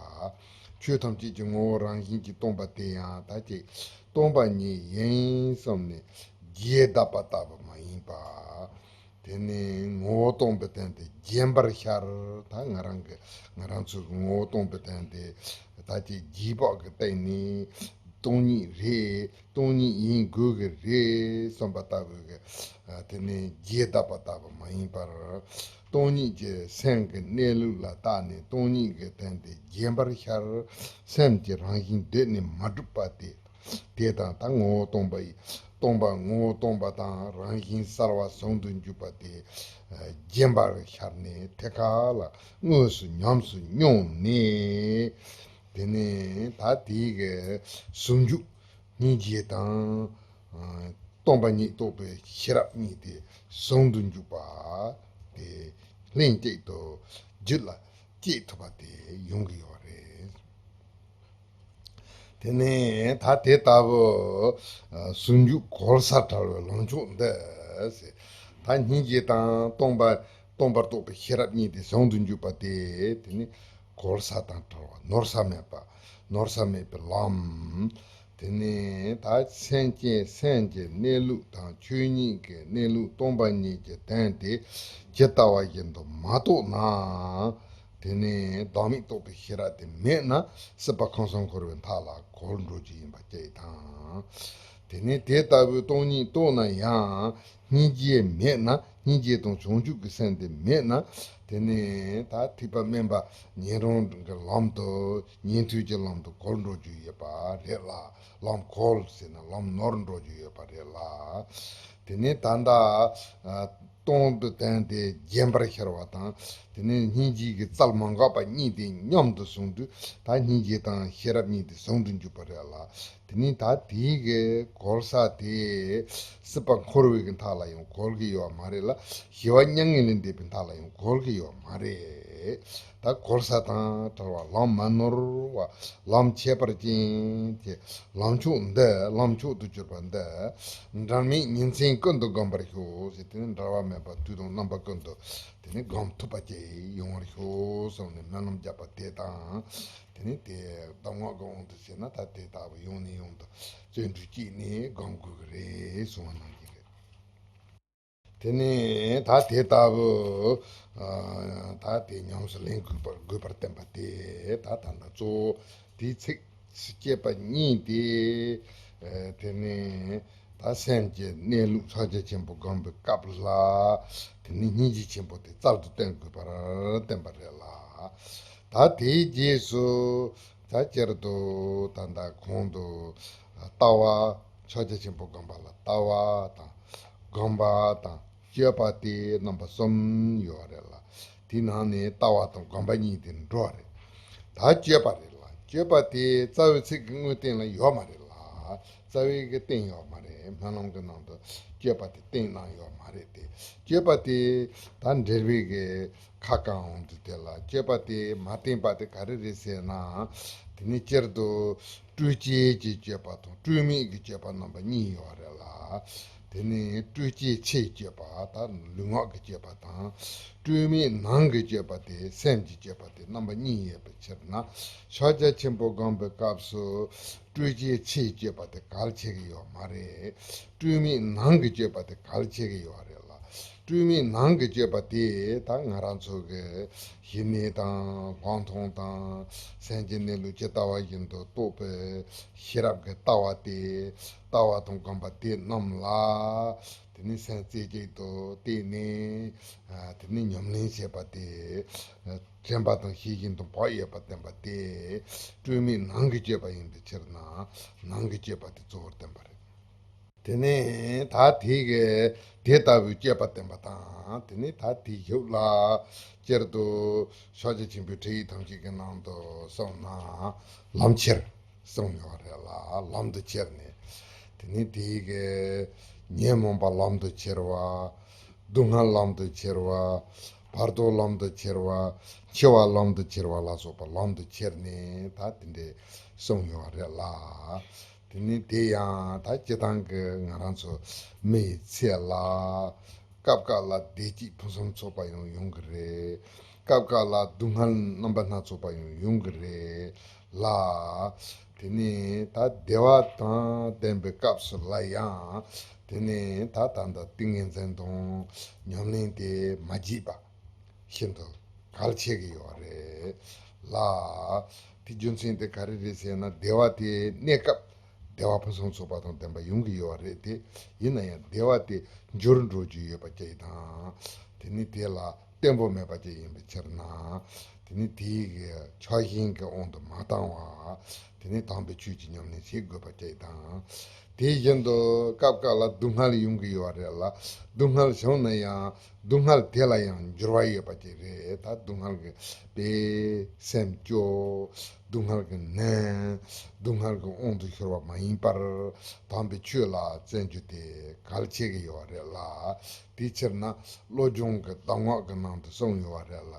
ཆོས་ཐམས་ཅད་ཀྱི་ངོ་བོ་རང་བཞིན་གྱིས་སྟོང་པ་དེ་ཡང་ད་ཅིག་སྟོང་པ་ཉིད་ཡིན་བསམ་ནས་རྒྱས་གདབ་པ་ལྟ་བུ་མ་ཡིན་པ། དེ་ནས་ངོ་བོ་སྟོང་པའི་སྟེང་དེ་བརྗེན་པར་ཤར། ད་ང་རང་གི་ང་རང་ཚོའི་ངོ་བོ་སྟོང་པའི་སྟེང་དེ་ད་ཅིག་རྗེས་དཔག་གི་སྟེང་ནས་སྟོང་ཉིད་རེད། སྟོང་ཉིད་ཡིན་དགོས་ཀྱི་རེད་བསམ་པ་ལྟ་བུའི་གི་དེ་ནས་རྒྱས་གདབ་པ་ལྟ་བུ་མ་ཡིན་པར། སྟོང་ཉིད་ཀྱི་སེམས་ཀྱི་གནས་ལུགས་ལ་བརྟགས་ནས་སྟོང་ཉིད་ཀྱི་སྟེང་དེ་བརྗེན་པར་ཤར། སེམས་ཀྱི་རང་བཞིན་གདོད་ནས་མ་གྲུབ་པ་དེ། དེ་དང་ད་ངོ་བོ་སྟོང་པ་ཡི་སྟོང་པ་ངོ་བོ་སྟོང་པ་དང་རང་བཞིན་གསལ་བ་ཟུང་དུ་འཇུག་པ་དེ་རྗེན་པར་ཤར་ནས་ཐད་ཀར་ལ་དངོས་སུ་ཉམས་སུ་མྱོང་ནས། དེ་ནས་ད་དེའི་གི་ཟུང་འཇུག་སྙིང་རྗེ་དང་སྟོང་པ་ཉིད་རྟོགས་པའི་ཤེས་རབ་གཉིས་དེ་ཟུང་དུ་འཇུག་པ་དེ་ལྷན་ཅིག་ཏུ་རྒྱུད་ལ་སྐྱེ་ཐུབ་པ་དེ་ཡོང་གི་ཡོད་རེད། དེ་ནས་ད་དེ་ལྟ་བུ་ཟུང་འཇུག་གོལ་ས་བྲལ་བའི་ལམ་མཆོག་འདི་ཟེར། ད་སྙིང་རྗེ་དང་སྟོང་པ་སྟོང་པར་རྟོགས་པའི་ཤེས་རབ་གཉིས་དེ་ཟུང་དུ་འཇུག་པ་དེ་དེ་ནི་གོལ་ས་དང་བྲལ་བ་ནོར་ས་མེད་པ། ནོར་ས་མེད་པའི་ལམ། དེ་ནས་ད་སེམས་ཅན་སེམས་ཀྱི་གནས་ལུགས་དང་ཆོས་ཉིད་ཀྱི་གནས་ལུགས་སྟོང་པ་ཉིད་ཀྱི་དོན་དེ་ཇི་ལྟ་བ་བཞིན་དུ་མ་རྟོགས་ན། དེ་ནས་བདག་མེད་རྟོགས་པའི་ཤེས་རབ་དེ་མེད་ན་སྲིད་པ་ཁམས་གསུམ་འཁོར་བའི་མཐའ་ལ་གོལ་འགྲོ་རྒྱུ་ཡིན་པ་གཅིག་དང་། དེ་ནས་དེ་ལྟ་བུའི་སྟོང་ཉིད་རྟོགས་ན་ཡང་སྙིང་རྗེ་མེད་ན། སྙིང་རྗེ་དང་བྱང་ཆུབ་ཀྱི་སེམས་དེ་མེད་ན། དེ་ནས་ད་ཐེག་པ་དམན་པ་ཉན་རང་གི་ལམ་དུ་ཉན་ཐོས་ཀྱི་ལམ་དུ་གོལ་འགྲོ་རྒྱུ་ཡོད་པ་རེད་ལ། ལམ་གོལ་ཟེར་ན་ལམ་ནོར་འགྲོ་རྒྱུ་ཡོད་པ་རེད་ལ། དེ་ནས་ད་ལྟ་སྟོང་དུ་བསྟན་ཏེ་བརྗེན་པར་ཤར་བ་དང་། དེ་ནས་སྙིང་རྗེ་གི་རྩལ་མ་འགགས་པ་གཉིས་དེ་མཉམ་དུ་བྱུང་དུས་ད་སྙིང་རྗེ་དང་ཤེས་རབ་གཉིས་དེ་ཟུང་དུ་འཇུག་པ་རེད་ལ། དེ་ནས་ད་དེའི་གི་གོལ་ས་དེ་སྲིད་པ་འཁོར་བའི་གི་མཐའ་ལ་ཡང་གོལ་གི་ཡོད་མ་རེད་ལ། ཞི་བ་མྱ་ངན་ལས་འདས་པའི་མཐའ་ལ་ཡང་གོལ་གི་ཡོད་མ་རེད། ད་གོལ་ས་དང་བྲལ་བ་ལམ་མ་ནོར་བ་ལམ་ཁྱད་པར་ཅན་དེ་ལམ་མཆོག་འདི་ལམ་མཆོག་ཏུ་གྱུར་པ་འདི་འབྲལ་མེད་ཉིན་མཚན་ཀུན་ཏུ་བསྒོམ་པར་ཤོག་ཟེར། དེ་ནི་འབྲལ་བ་མེད་པ་དུས་དང་རྣམ་པ་ཀུན་ཏུ་དེ་ནི་བསྒོམ་ཐུབ་པ་ཅིག་ཡོང་བར་ཤོག་གསུངས་ནས་སྨོན་ལམ་བརྒྱབ་པ་དེ་དང་། དེ་ནི་དེ་གདམས་ངག་གི་དབང་དུ་བྱས་ན་ད་དེ་ལྟ་བུ་ཡོང་ནས་ཡོང་དུ་བརྩོན་འགྲུས་བསྐྱེད་ནས་བསྒོམ་དགོས་ཀྱི་རེད་གསུང་བ་གནང་གི་རེད། དེ་ནས་ད་དེ་ལྟ་བུ་ཨ་ད་དེ་ཉམས་སུ་ལེན་དགོས་པར་དགོས་པར་བསྟན་པ་དེ་ད་ད་ལྟ་གཙོ་བོ་དེའི་ཚིགས་སུ་བཅད་པ་གཉིས་དེ། ཨ་དེ་ནས་ད་སེམས་ཀྱི་གནས་ལུགས་ཕྱག་རྒྱ་ཆེན་པོ་བསྒོམ་པའི་སྐབས་ལ་དེ་ནས་སྙིང་རྗེ་ཆེན་པོ་དེ་རྩལ་དུ་བསྟན་དགོས་པར་བསྟན་པ་རེད་ལ། ད་དེའི་རྗེས་སུ་ད་སྤྱིར་དུ་ད་ལྟ་གོང་དུ་ལྟ་བ། ཕྱག་རྒྱ་ཆེན་པོ་བསྒོམ་པ་ལ་ལྟ་བ་དང་། བསྒོམ་པ་དང་སྤྱོད་པ་སྟེ་རྣམ་པ་གསུམ་ཡོད་རེད་ལ། དེའི་ནང་ནས་ལྟ་བ་དང་བསྒོམ་པ་གཉིས་དེ་འགྲོ་རེད། ད་སྤྱོད་པ་རེད་ལ། སྤྱོད་པ་དེ་རྩ་བའི་ཚིག་གི་དངོས་སྟེང་ལ་ཡོད་མ་རེད་ལ། རྩ་བའི་གི་སྟེང་ཡོད་མ་རེད། སྨོན་ལམ་གི་ནང་དུ་སྤྱོད་པ་དེ་སྟེང་ནང་ཡོད་མ་རེད་དེ། སྤྱོད་པ་དེ་ད་འགྲེལ་པའི་གི་ཁ་བསྐང་འོང་དུས་དེ་ལ་སྤྱོད་པ་དེ་མ་བསྟན་པ་དེ་ག་རེ་རེད་ཟེར་ན། དེ་ནི་སྤྱིར་དུ་སྤྲོས་བཅས་ཀྱི་སྤྱོད་པ་དང་སྤྲོས་མེད་ཀྱི་སྤྱོད་པ་རྣམ་པ་གཉིས་ཡོད་རེད་ལ། དེ་ནི་སྤྲོས་བཅས་ཕྱིའི་སྤྱོད་པ་ད་ལུས་ངག་གི་སྤྱོད་པ་དང་། སྤྲོས་མེད་ནང་གི་སྤྱོད་པ་དེ་སེམས་ཀྱི་སྤྱོད་པ་དེ་རྣམ་པ་གཉིས་ཡོད་པའི་ཕྱིར་ན། ཕྱག་རྒྱ་ཆེན་པོ་བསྒོམ་པའི་སྐབས་སུ་སྤྲོས་བཅས་ཕྱིའི་སྤྱོད་པ་དེ་གལ་ཆེ་གི་ཡོད་མ་རེད། སྤྲོས་མེད་ནང་གི་སྤྱོད་པ་དེ་གལ་ཆེ་གི་ཡོད་རེད་ལ། སྤྲོས་མེད་ནང་གི་སྤྱོད་པ་དེ་ད་ང་རང་ཚོ་གི་ཞི་གནས་དང་སློབ་སྦྱོང་དང་སེམས་ཀྱི་གནས་ལུགས་ཇི་ལྟ་བ་བཞིན་དུ་རྟོགས་པའི་ཤེས་རབ་ཀྱི་ལྟ་བ་དེ། ལྟ་བ་དང་སྒོམ་པ་དེ་རྣམས་ལ་དེ་ནི་སེམས་རྩེ་གཅིག་ཏུ་གཏད་ནས། ཨ། དེ་ནི་ཉམས་ལེན་བྱེད་པ་དེ། ཨ། དྲན་པ་དང་ཤེས་བཞིན་དུ་བག་ཡོད་པར་བསྟེན་པ་དེ་སྤྲོས་མེད་ནང་གི་སྤྱོད་པ་ཡིན་པའི་ཕྱིར་ན། ནང་གི་སྤྱོད་པ་དེ་གཙོ་བོར་བསྟན་པ་རེད། དེ་ནས་ད་དེ་གི་དེ་ལྟ་བུའི་སྤྱོད་པ་བསྟན་པ་དང་། དེ་ནས་ད་དེའི་གཞུག་ལ་སྤྱིར་དུ་ཕྱག་རྒྱ་ཆེན་པོའི་ཁྲིད་ཡིག་ཐམས་ཅད་ཀྱི་ནང་དུ་སོང་ན་ལམ་ཁྱེར་གསུངས་ཡོད་རེད་ལ། ལམ་དུ་ཁྱེར་ནས། དེ་ནས་དེ་གི་ཉོན་མོངས་པ་ལམ་དུ་ཁྱེར་བ། སྡུག་བསྔལ་ལམ་དུ་ཁྱེར་བ། བར་དོ་ལམ་དུ་ཁྱེར་བ། འཆི་བ་ལམ་དུ་ཁྱེར་བ་ལ་སོགས་པ་ལམ་དུ་ཁྱེར་ནས་ད་དེ་འདྲས་གསུངས་ཡོད་རེད་ལ། དེ་ནི་དེ་ཡང་ད་སྤྱིར་བཏང་གི་ང་རང་ཚོ་མི་ཡི་ཚེ་ལ་སྐབས་སྐབས་ལ་བདེ་སྐྱིད་ཕུན་སུམ་ཚོགས་པ་ཡང་ཡོང་གི་རེད། སྐབས་སྐབས་ལ་སྡུག་བསྔལ་རྣམ་པ་སྣ་ཚོགས་པ་ཡང་ཡོང་གི་རེད་ལ། དེ་ནི་ད་བདེ་བ་དང་ལྡན་པའི་སྐབས་སུ་ལ་ཡང་། དེ་ནི་ད་ད་ལྟ་ཏིང་ངེ་འཛིན་དང་ཉམས་ལེན་དེ་མ་བརྗེད་པ་ཤིན་ཏུ་གལ་ཆེ་གི་ཡོད་རེད་ལ། དེ་རྒྱུ་མཚན་དེ་ག་རེ་རེད་ཟེར་ན། བདེ་བ་དེ་གནས་སྐབས་བདེ་བ་ཕུན་སུམ་ཚོགས་པ་དང་ལྡན་པ་ཡོང་གི་ཡོད་རེད་དེ། ཡིན་ན་ཡང་བདེ་བ་དེ་འགྱུར་འགྲོ་རྒྱུ་ཡོད་པ་བཅས་དང་། དེ་ནི་དེ་ལ་བརྟན་པོ་མེད་པ་ཅིག་ཡིན་པའི་ཕྱིར་ན། དེ་ནི་དེའི་གི་ཆགས་ཞེན་གྱི་དབང་དུ་མ་བཏང་བར། དེ་ནི་དམ་པའི་ཆོས་ཀྱི་ཉམས་ལེན་བྱེད་དགོས་པ་ཅིག་དང་། དེ་བཞིན་དུ་སྐབས་སྐབས་ལ་སྡུག་བསྔལ་ཡོང་གི་ཡོད་རེད་ལ། སྡུག་བསྔལ་བྱུང་ན་ཡང་སྡུག་བསྔལ་དེ་ལ་ཡང་འགྱུར་བ་ཡོད་པ་ཅིག་རེད། ད་སྡུག་བསྔལ་གྱི་དཔེ་སེམས་སྐྱོ། སྡུག་བསྔལ་གྱི་ནད། སྡུག་བསྔལ་གྱི་དབང་དུ་ཤོར་བ་མ་ཡིན་པར་དམ་པའི་ཆོས་ལ་བརྩོན་རྒྱུ་དེ་གལ་ཆེ་གི་ཡོད་རེད་ལ། དེའི་ཕྱིར་ན་བློ་སྦྱོང་གི་གདམས་ངག་གི་ནང་དུ་གསུངས་ཡོད་རེད་ལ།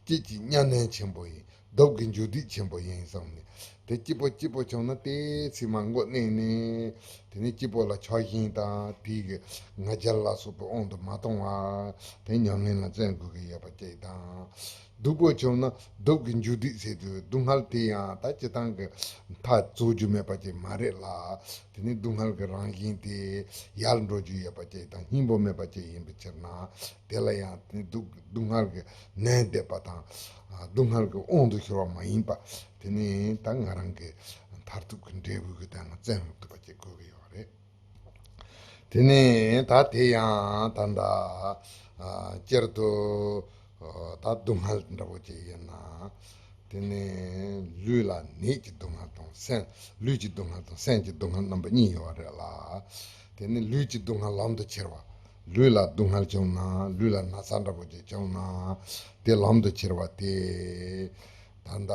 སྐྱིད་ཀྱི་གཉའ་གནོན་ཆེན་པོ་ཡིན། སྡུག་གི་མཇུག་སྡུད་ཆེན་པོ་ཡིན་གསུངས་ནས། དེ་སྐྱིད་པོ་སྐྱིད་པོ་བྱུང་ན་དེའི་ཚེ་མར་མགོ་མནན་ནས། དེ་ནས་སྐྱིད་པོ་ལ་ཆགས་ཞེན་དང་དེའི་གི་ང་རྒྱལ་ལ་སོགས་པའི་དབང་དུ་མ་གཏོང་བར་དེ་ཉམས་ལེན་ལ་བརྩོན་དགོས་ཀྱི་ཡོད་པ་ཅིག་དང་། སྡུག་པོ་བྱུང་ན་སྡུག་གི་མཇུག་སྡུད་ཟེར་དུས། སྡུག་བསྔལ་དེ་ཡང་ད་སྤྱིར་བཏང་གི་མཐའ་རྫོགས་རྒྱུ་མེད་པ་ཅིག་མ་རེད་ལ། དེ་ནི་སྡུག་བསྔལ་གྱི་རང་བཞིན་དེ་ཡལ་འགྲོ་རྒྱུ་ཡོད་པ་ཅིག་དང་སྙིང་པོ་མེད་པ་ཅིག་ཡིན་པའི་ཕྱིར་ན། དེ་ལ་ཡང་དེ་ནི་སྡུག་སྡུག་བསྔལ་གྱི་ནད་འདེབས་པ་དང་། སྡུག་བསྔལ་གྱི་དབང་དུ་ཤོར་བ་མ་ཡིན་པ། དེ་ནི་ད་ང་རང་གི་མཐར་ཐུག་གི་འབྲས་བུ་གི་དོན་ལ་བརྩོན་ཐུབ་པ་ཅིག་དགོས་ཀྱི་ཡོད་རེད། དེ་ནས་ད་དེ་ཡང་ད་ལྟ་ཨ་སྤྱིར་དུ་ཨ་ད་སྡུག་བསྔལ་འདྲ་པོ་ཅིག་ཡིན་ན། དེ་ནས་ལུས་ལ་ནད་ཀྱི་སྡུག་བསྔལ་དང་སེམས། ལུས་ཀྱི་སྡུག་བསྔལ་དང་སེམས་ཀྱི་སྡུག་བསྔལ་རྣམ་པ་གཉིས་ཡོད་རེད་ལ། དེ་ནས་ལུས་ཀྱི་སྡུག་བསྔལ་ལམ་དུ་ཁྱེར་བ། ལུས་ལ་སྡུག་བསྔལ་བྱུང་ན། ལུས་ལ་ན་ཚ་འདྲ་པོ་ཅིག་བྱུང་ན། དེ་ལམ་དུ་ཁྱེར་བ་དེ། ད་ལྟ་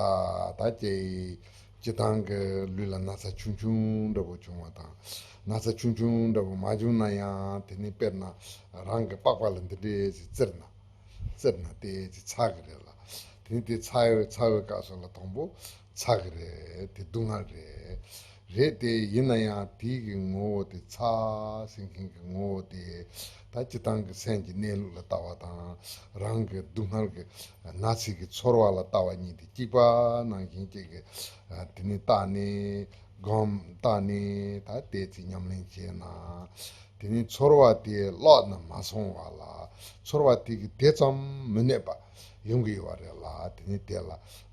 ད་ཅིག་སྤྱིར་བཏང་གི་ལུས་ལ་ན་ཚ་ཆུང་ཆུང་འདྲ་པོ་བྱུང་བ་དང་། ན་ཚ་ཆུང་ཆུང་འདྲ་པོ་མ་བྱུང་ན་ཡང་། དེ་ནི་དཔེར་ན་རང་གི་པགས་པ་ལ་འདི་འདྲས་ཞིག་བཙིར་ན། བཙིར་ན་དེ་ཅིག་ཚ་གི་རེད་ལ། དེ་ནི་དེ་ཚ་བའི་ཚ་བའི་སྐབས་སུ་ལ་དང་པོ་ཚ་གི་རེད། དེ་སྡུག་བསྔལ་རེད། རེད་དེ། ཡིན་ན་ཡང་དེའི་གི་ངོ་བོ་དེ། ཚ་ཟེར་མཁན་གྱི་ངོ་བོ་དེ་ད་སྤྱིར་བཏང་གི་སེམས་ཀྱི་གནས་ལུགས་ལ་ལྟ་བ་དང་། རང་གི་སྡུག་བསྔལ་གྱི་ན་ཚ་གི་ཚོར་བ་ལ་ལྟ་བ་གཉིས་དེ་གཅིག་པ་ནང་བཞིན་གཅིག་གི་ཨ་དེ་ནི་བལྟས་ནས། སྒོམ་བལྟས་ནས་ད་དེ་ཚེ་ཉམས་ལེན་བྱས་ན། དེ་ནི་ཚོར་བ་དེ་བརླག་ནས་མ་སོང་བ་ལ། ཚོར་བ་དེ་གི་དེ་ཙམ་མི་གནོད་པ་ཡོང་གི་ཡོད་རེད་ལ། དེ་ནི་དེ་ལ་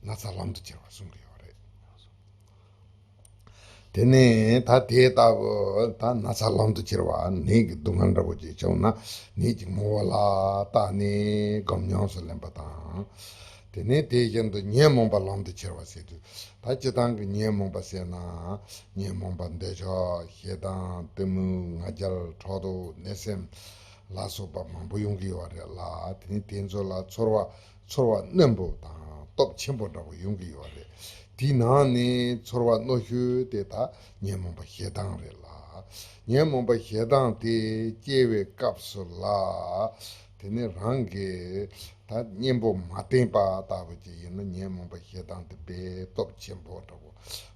ན་ཚ་ལམ་དུ་ཁྱེར་བ་གསུང་གི་ཡོད་རེད། དེ་ནས་ད་དེ་ལྟ་བུ་ད་ན་ཚ་ལམ་དུ་ཁྱེར་བ། ནད་ཀྱི་སྡུག་བསྔལ་འདྲ་པོ་ཅིག་བྱུང་ན། ནད་ཀྱི་ངོ་བོ་ལ་བལྟས་ནས་སྒོམ་ཉམས་སུ་ལེན་པ་དང་། དེ་ནས་དེ་བཞིན་དུ་ཉོན་མོངས་པ་ལམ་དུ་ཁྱེར་བ་ཟེར་དུས། ད་སྤྱིར་བཏང་གི་ཉོན་མོངས་པ་ཟེར་ན། ཉོན་མོངས་པ་འདོད་ཆགས། ཞེ་སྡང་། གཏི་མུག་ང་རྒྱལ། ཕྲག་དོག་གནོད་སེམས་ལ་སོགས་པ་མང་པོ་ཡོང་གི་ཡོད་རེད་ལ། དེ་ནི་དེ་ཚོ་ལ་ཚོར་བ། ཚོར་བ་རྣོན་པོ་དང་སྟོབས་ཆེན་པོ་འདྲ་པོ་ཡོང་གི་ཡོད་རེད། དེའི་ནང་ནས་ཚོར་བ་རྣོ་ཤོས་དེ་ད་ཉོན་མོངས་པ་ཞེ་སྡང་རེད་ལ། ཉོན་མོངས་པ་ཞེ་སྡང་དེ་སྐྱེ་བའི་སྐབས་སུ་ལ། དེ་ནི་རང་གི་ད་གཉེན་པོ་མ་བསྟེན་པ་ལྟ་བུ་ཅིག་ཡིན་ན། ཉོན་མོངས་པ་ཞེ་སྡང་དེ་དཔེ་སྟོབས་ཆེན་པོ་འདྲ་པོ།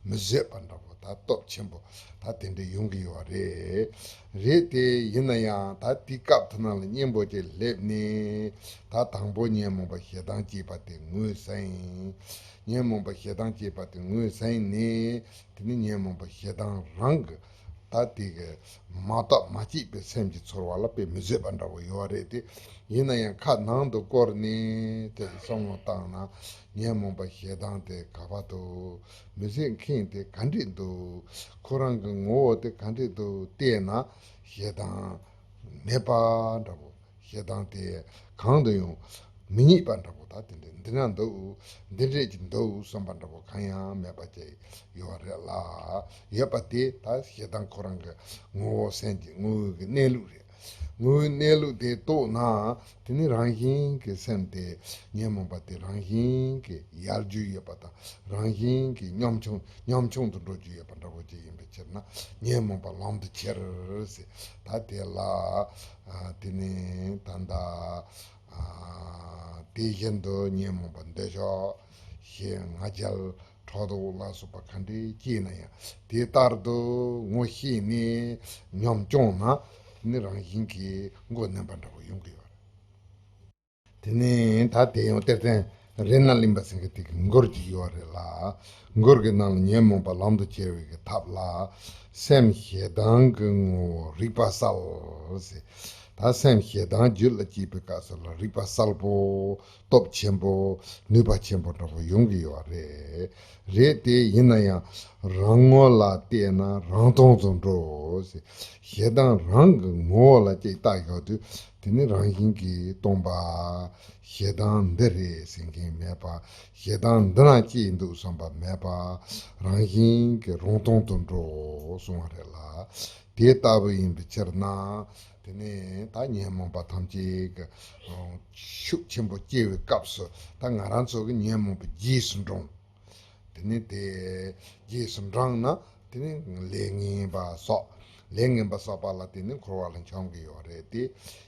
མི་བཟོད་པ་འདྲ་པོ། ད་སྟོབས་ཆེན་པོ་ད་དེ་འདྲ་ཡོང་གི་ཡོད་རེད། རེད་དེ། ཡིན་ན་ཡང་ད་དེའི་སྐབས་དེ་ནང་ལ་གཉེན་པོ་ཅིག་སླེབས་ནས། ད་དང་པོ་ཉོན་མོངས་པ་ཞེ་སྡང་སྐྱེས་པ་དེ་ངོས་ཟིན། ཉོན་མོངས་པ་ཞེ་སྡང་སྐྱེས་པ་དེ་ངོས་ཟིན་ནས། དེ་ནི་ཉོན་མོངས་པ་ཞེ་སྡང་རང་གི་ ད་དེ་གི་མ་བརྟགས་མ་དཔྱད་པའི་སེམས་ཀྱི་ཚོར་བ་ལ་དཔེ་མི་བཟོད་པ་འདྲ་བོ་ཡོད་རེད་དེ། ཡིན་ན་ཡང་ཁ་ནང་དུ་བསྐོར་ནས་དེ་བསམ་བློ་བཏང་ན། ཉོན་མོངས་པ་ཞེ་སྡང་དེ་ག་པར་འདུག་མི་བཟད་མཁན་དེ་ག་འདྲས་འདུག་ཁོ་རང་གི་ངོ་བོ་དེ་ག་འདྲས་འདུག་བལྟས་ན་ཞེ་སྡང་མེད་པ་འདྲ་བོ། ཞེ་སྡང་དེ་གང་དུ་ཡང་མི་རྙེད་པ་འདྲ་བོ། ད་དེ་འདྲ་འདི་ན་འདུག་འདི་འདྲས་ཀྱི་འདུག་བསམ་པ་འདྲ་བོ་གང་ཡང་མེད་པ་ཅིག་ཡོད་རེད་ལ། ཡོད་པ་དེ་ད་ཞེ་སྡང་ཁོ་རང་གི་ངོ་བོ་སེམས་ཀྱི་དངོས་ཡོད་ཀྱི་གནས་ལུགས་རེད། དངོས་ཡོད་གནས་ལུགས་དེ་རྟོགས་ན། དེ་ནི་རང་བཞིན་གྱི་སེམས་དེ་ཉོན་མོངས་པ་དེ་རང་བཞིན་གྱི་ཡལ་རྒྱུ་ཡོད་པ་དང་རང་བཞིན་གྱི་ཉམ་ཆུང་ཉམ་ཆུང་དུ་འགྲོ་རྒྱུ་ཡོད་པ་འདྲ་བོ་ཅིག་ཡིན་པའི་ཕྱིར་ན། ཉོན་མོངས་པ་ལམ་དུ་ཁྱེར་ཟེར། ད་དེ་ལ་ཨ་དེ་ནི་ད་ལྟ་ཨ་དེ་བཞིན་དུ་ཉོན་མོངས་པ་འདོད་ཆགས་ཞེ་སྡང་ང་རྒྱལ་ཕྲག་དོག་ལ་སོགས་པ་ག་འདྲས་སྐྱེས་ན་ཡང་དེ་ལྟར་དུ་ངོ་ཤེས་ནས་ཉམས་བཅངས་ན། དེ་ནི་རང་བཞིན་གྱིས་མགོ་མནན་པ་འདྲ་བོ་ཡོང་གི་ཡོད་རེད། དེ་ནས་ད་དེ་ཡང་གཏེར་སྟོན་རཏྣ་གླིང་པ་ཟེར་མཁན་དེ་གི་མགུར་ཅིག་ཡོད་རེད་ལ། མགུར་གྱི་ནང་ལ་ཉོན་མོངས་པ་ལམ་དུ་ཁྱེར་བའི་གི་ཐབས་ལ། སེམས་ཞེ་སྡང་གི་ངོ་བོ་རིག་པ་གསལ་ཟེར། ད་སེམས་ཞེ་སྡང་རྒྱུད་ལ་སྐྱེས་པའི་སྐབས་སུ་ལ་རིག་པ་གསལ་པོ། སྟོབས་ཆེན་པོ། ནུས་པ་ཆེན་པོ་འདྲ་བོ་ཡོང་གི་ཡོད་རེད། རེད་དེ་ཡིན་ན་ཡང་རང་ངོ་ལ་བལྟས་ན་རང་སྟོང་དུ་འགྲོ་ཟེར། ཞེ་སྡང་རང་གི་ངོ་བོ་ལ་ཅིག་བལྟ་ཡོང་དུས། དེ་ནི་རང་བཞིན་གྱིས་སྟོང་པ། ཞེ་སྡང་འདི་རེད་ཟེར་མཁན་མེད་པ། ཞེ་སྡང་འདི་ན་སྐྱེས་འདུག་བསམ་པ་མེད་པ། རང་བཞིན་གྱིས་རང་སྟོང་དུ་འགྲོ་གསུང་བ་རེད་ལ། དེ་ལྟ་བུ་ཡིན་པའི་ཕྱིར་ན། དེ་ནས་ད་ཉོན་མོངས་པ་ཐམས་ཅད་ཀྱི་ཤུགས་ཆེན་པོ་སྐྱེ་བའི་སྐབས་སུ། ད་ང་རང་ཚོ་གི་ཉོན་མོངས་པ་རྗེས་སུ་འབྲང་། དེ་ནས་དེ་རྗེས་སུ་འབྲངས་ན། དེ་ནས་ལས་ངན་པ་བསགས། ལས་ངན་པ་བསགས་པ་ལ་དེ་ནས་འཁོར་བ་ལ་འཁྱམས་ཀྱི་ཡོད་རེད་དེ།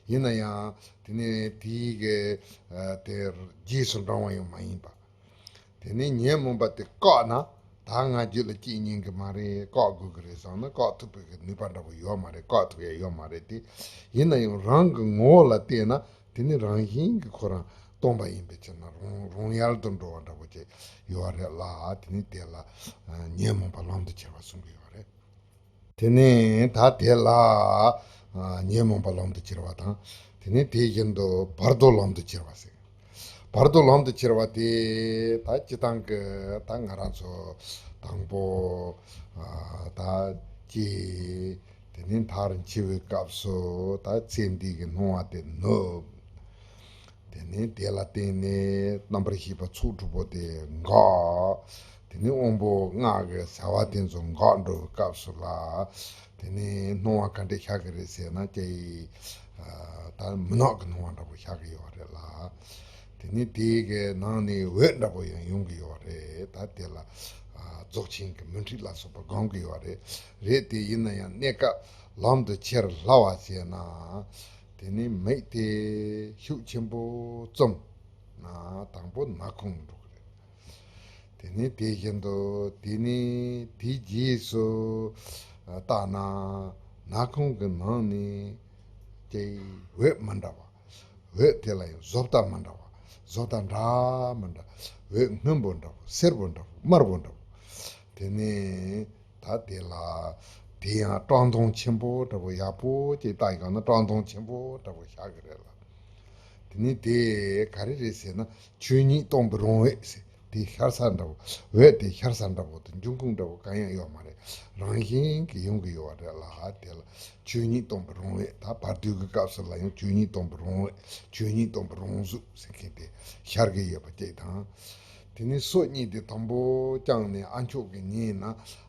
ཡིན་ན་ཡང་དེ་ནས་དེའི་གི་ཨ་དེ་རྗེས་སུ་འབྲང་བ་ཡང་མ་ཡིན་པ། དེ་ནས་ཉོན་མོངས་པ་དེ་བཀག་ན། ད་ང་རྒྱུད་ལ་སྐྱེ་ཉན་གི་མ་རེད། བཀག་དགོས་གི་རེད་བསམ་ན་བཀག་ཐུབ་པའི་གི་ནུས་པ་འདྲ་པོ་ཡོད་མ་རེད། བཀག་ཐུབ་ཡ་ཡོད་མ་རེད་དེ། ཡིན་ན་ཡང་རང་གི་ངོ་བོ་ལ་བལྟས་ན། དེ་ནི་རང་བཞིན་གྱིས་ཁོ་རང་སྟོང་པ་ཡིན་པའི་ཕྱིར་ན་རང་རང་ཡལ་དུ་འགྲོ་བ་འདྲ་པོ་ཅིག་ཡོད་རེད་ལ། དེ་ནི་དེ་ལ་ཨ་ཉོན་མོངས་པ་ལམ་དུ་ཁྱེར་བ་གསུང་གི་ཡོད་རེད། དེ་ནས་ད་དེ་ལ་ཨ་ཉོན་མོངས་པ་ལམ་དུ་ཁྱེར་བ་དང་། དེ་ནས་དེ་བཞིན་དུ་བར་དོ་ལམ་དུ་ཁྱེར་བ་ཟེར། བར་དོ་ལམ་དུ་ཁྱེར་བ་དེ་ད་སྤྱིར་བཏང་གི་ད་ང་རང་ཚོ་དང་པོ་ཨ་ད་སྐྱེས། དེ་ནས་མཐར་འཆི་བའི་སྐབས་སུ་ད་ཚེ་འདི་གི་སྣང་བ་དེ་ནུབ། དེ་ནས་དེ་ལ་བརྟེན་ནས་རྣམ་པར་ཤེས་པ་ཚོགས་དྲུག་པོ་དེ་འགག། དེ་ནས་དབང་པོ་ལྔ་གི་ཟ་བ་དེ་ཚོ་འགག་འགྲོ་བའི་སྐབས་སུ་ལ། དེ་ནས་སྣང་བ་ག་འདྲས་ཤར་གི་རེད་ཟེར་ན། ཀྱེ་ཨ་ད་མུན་ནག་གི་སྣང་བ་འདྲ་པོ་ཤར་གི་ཡོད་རེད་ལ། དེ་ནས་དེའི་གི་ནང་ནས་འོད་འདྲ་པོ་ཡང་ཡོང་གི་ཡོད་རེད། ད་དེ་ལ་ཨ་རྫོགས་ཆེན་གྱི་མུན་ཁྲིད་ལ་སོགས་པ་སྒོམ་གི་ཡོད་རེད། རེད་དེ་ཡིན་ན་ཡང་གནས་སྐབས་ལམ་དུ་ཁྱེར་སླ་བ་བྱས་ན། དེ་ནས་མིག་དེ་ཤུགས་ཆེན་པོ་བཙུམ་ན་དང་པོ་ནག་ཁུང་འགྲོ་གི་རེད། དེ་ནས་དེ་བཞིན་དུ་དེ་ནས་དེའི་རྗེས་སུ་བལྟས་ན་ནག་ཁུང་གི་ནང་ནས་ཀྱེ་འོད་མི་འདྲ་བ། འོད་དེ་ལ་ཡང་བཟོ་ལྟ་མི་འདྲ་བ། བཟོ་ལྟ་འདྲ་མི་འདྲ། འོད་སྔོན་པོ་འདྲ་བོ། སེར་པོ་འདྲ་བོ། དམར་པོ་འདྲ་བོ། དེ་ནས་ད་དེ་ལ་དེ་ཡང་བཀྲག་མདངས་ཆེན་པོ་འདྲ་བོ། ཡག་པོ་ཅིག་བལྟས་ཡོང་ན་བཀྲག་མདངས་ཆེན་པོ་འདྲ་བོ་ཤར་གི་རེད་ལ། དེ་ནས་དེ་ག་རེ་རེད་ཟེར་ན། ཆོས་ཉིད་སྟོང་པའི་རང་འོད་ཟེར། དེ་ཤར་ས་འདྲ་བོ། འོད་དེ་ཤར་ས་འདྲ་བོ་དང་འབྱུང་ཁུངས་འདྲ་བོ་གང་ཡང་ཡོད་མ་རེད། རང་བཞིན་གྱིས་ཡོང་གི་ཡོད་རེད་ལ། དེ་ལ་ཆོས་ཉིད་སྟོང་པའི་རང་འོད། ད་བར་དོའི་གི་སྐབས་སུ་ལ་ཡང་ཆོས་ཉིད་སྟོང་པའི་རང་འོད། ཆོས་ཉིད་སྟོང་པའི་རང་གཟུགས་ཟེར་མཁན་དེ་ཤར་གི་ཡོད་པ་ཅིག་དང་། དེ་ནས་སོ་གཉིས་དེ་དང་པོ་བརྐྱངས་ནས་ཨ་མཆོག་གི་ཉིན་ན།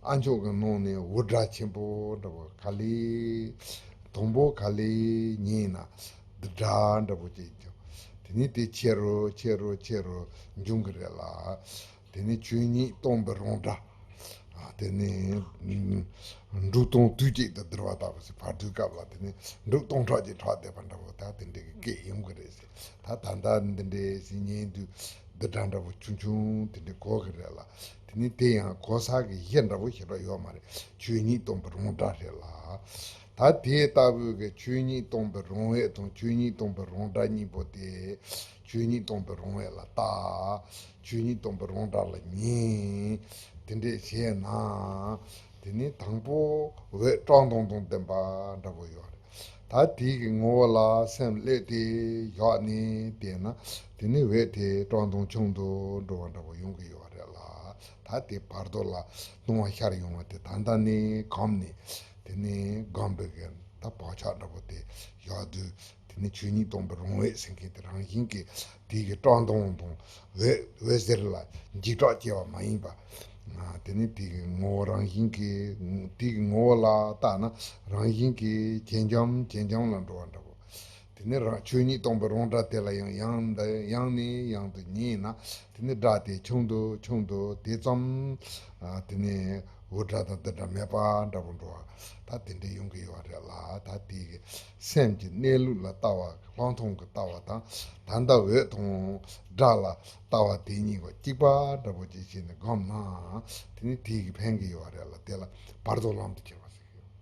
ཨ་མཆོག་གི་ནང་ནས་འུར་སྒྲ་ཆེན་པོ་འདྲ་བོ་ག་ལེ། དང་པོ་ག་ལེ་ཉིན་ན་རྡུལ་སྒྲ་འདྲ་བོ་ཅིག་ཀྱང་། དེ་ནས་དེ་ཆེ་རུ་ཆེ་རུ་ཆེ་རུ་འབྱུང་གི་རེད་ལ། དེ་ནས་ཆོས་ཉིད་སྟོང་པའི་རང་སྒྲ། ཨ་དེ་ནས་འབྲུག་སྟོང་དུས་གཅིག་ཏུ་བསྡུར་བ་ལྟ་བུ་ཟེར། བར་དོའི་སྐབས་ལ་དེ་ནས་འབྲུག་སྟོང་ཕྲག་གཅིག་གྲགས་བསྡད་པ་འདྲ་བོ། ད་དེ་འདྲའི་གི་སྐད་ཡོང་གི་རེད་ཟེར། ད་ད་ལྟ་འདི་འདྲའི་ཟིན་ཉིན་དུས་འདི་འདྲ་འདྲ་བོ་ཆུང་ཆུང་དེ་འདྲའི་གོ་གི་རེད་ལ། དེ་ནི་དེ་ཡང་གོ་ས་གི་གཞི་འདྲ་བོ་ཞེ་དྲག་ཡོད་མ་རེད། ཆོས་ཉིད་སྟོང་པའི་རང་སྒྲ་རེད་ལ། ད་དེ་ལྟ་བུའི་གི་ཆོས་ཉིད་སྟོང་པའི་རང་འོད་དང་ཆོས་ཉིད་སྟོང་པའི་རང་སྒྲ་གཉིས་པོ་དེ། ཆོས་ཉིད་སྟོང་པའི་རང་འོད་ལ་བལྟ། ཆོས་ཉིད་སྟོང་པའི་རང་སྒྲ་ལ་ཉན། དེ་འདྲས་བྱས་ན། དེ་ནི་དང་པོ་འོད་སྤྲང་ཐང་དང་ལྡན་པ་འདྲ་པོ་ཡོད་རེད། ད་དེའི་གི་ངོ་བོ་ལ་སེམས་གློད་དེ་བཞག་ནས་བལྟས་ན། དེ་ནི་འོད་དེ་སྤྲང་ཐང་ཆུང་དུ་འགྲོ་བ་འདྲ་པོ་ཡོང་གི་ཡོད་རེད་ལ། ད་དེ་བར་དོ་ལ་སྣང་བ་ཤར་ཡོང་བ་དེ་ད་ལྟ་ནས་གོམས་ནས། དེ་ནི་གོམས་པའི་གི་ད་བག་ཆགས་འདྲ་པོ་དེ་བཞག་དུས། དེ་ནི་ཆོས་ཉིད་སྟོང་པའི་རང་འོད་ཟེར་མཁན་དེ་རང་བཞིན་གྱིས་དེའི་གི་སྤྲང་ཐང་དང་འོད་འོད་ཟེར་ལ་འཇིགས་སྐྲག་སྐྱེ་བ་མ་ཡིན་པ། ཨ། དེ་ནི་དེའི་གི་ངོ་བོ་རང་བཞིན་གྱིས། དེའི་གི་ངོ་བོ་ལ་བལྟས་ན་རང་བཞིན་གྱིས་ཇེ་འཇམ་ཇེ་འཇམ་ལ་འགྲོ་བ་འདྲ་པོ། དེ་ནི་རང་ཆོས་ཉིད་སྟོང་པའི་རང་སྒྲ་དེ་ལ་ཡང་ཡང་དུ་ཡང་ནས་ཡང་དུ་ཉན་ན། དེ་ནི་སྒྲ་དེ་ཆུང་དུ་ཆུང་དུ་དེ་ཙམ། ཨ། དེ་ནི་འུར་སྒྲ་དང་དུ་སྒྲ་མེད་པ་འདྲ་པོ་འགྲོ་བ། ད་དེ་འདྲ་ཡོང་གི་ཡོད་རེད་ལ། ད་དེ་གི་སེམས་ཀྱི་གནས་ལུགས་ལ་ལྟ་བ། སྤྲང་ཐང་གི་ལྟ་བ་དང་། ད་ལྟ་འོད་དང་སྒྲ་ལ་ལྟ་བ་དེ་གཉིས་ཀ་གཅིག་པ་འདྲ་པོ་ཅིག་བྱས་ནས་སྒོམ་ན། དེ་ནི་དེ་གི་ཕན་གི་ཡོད་རེད་ལ། དེ་ལ་བར་དོ་ལམ་དུ་ཁྱེར་བ་ཟེར་གི་ཡོད།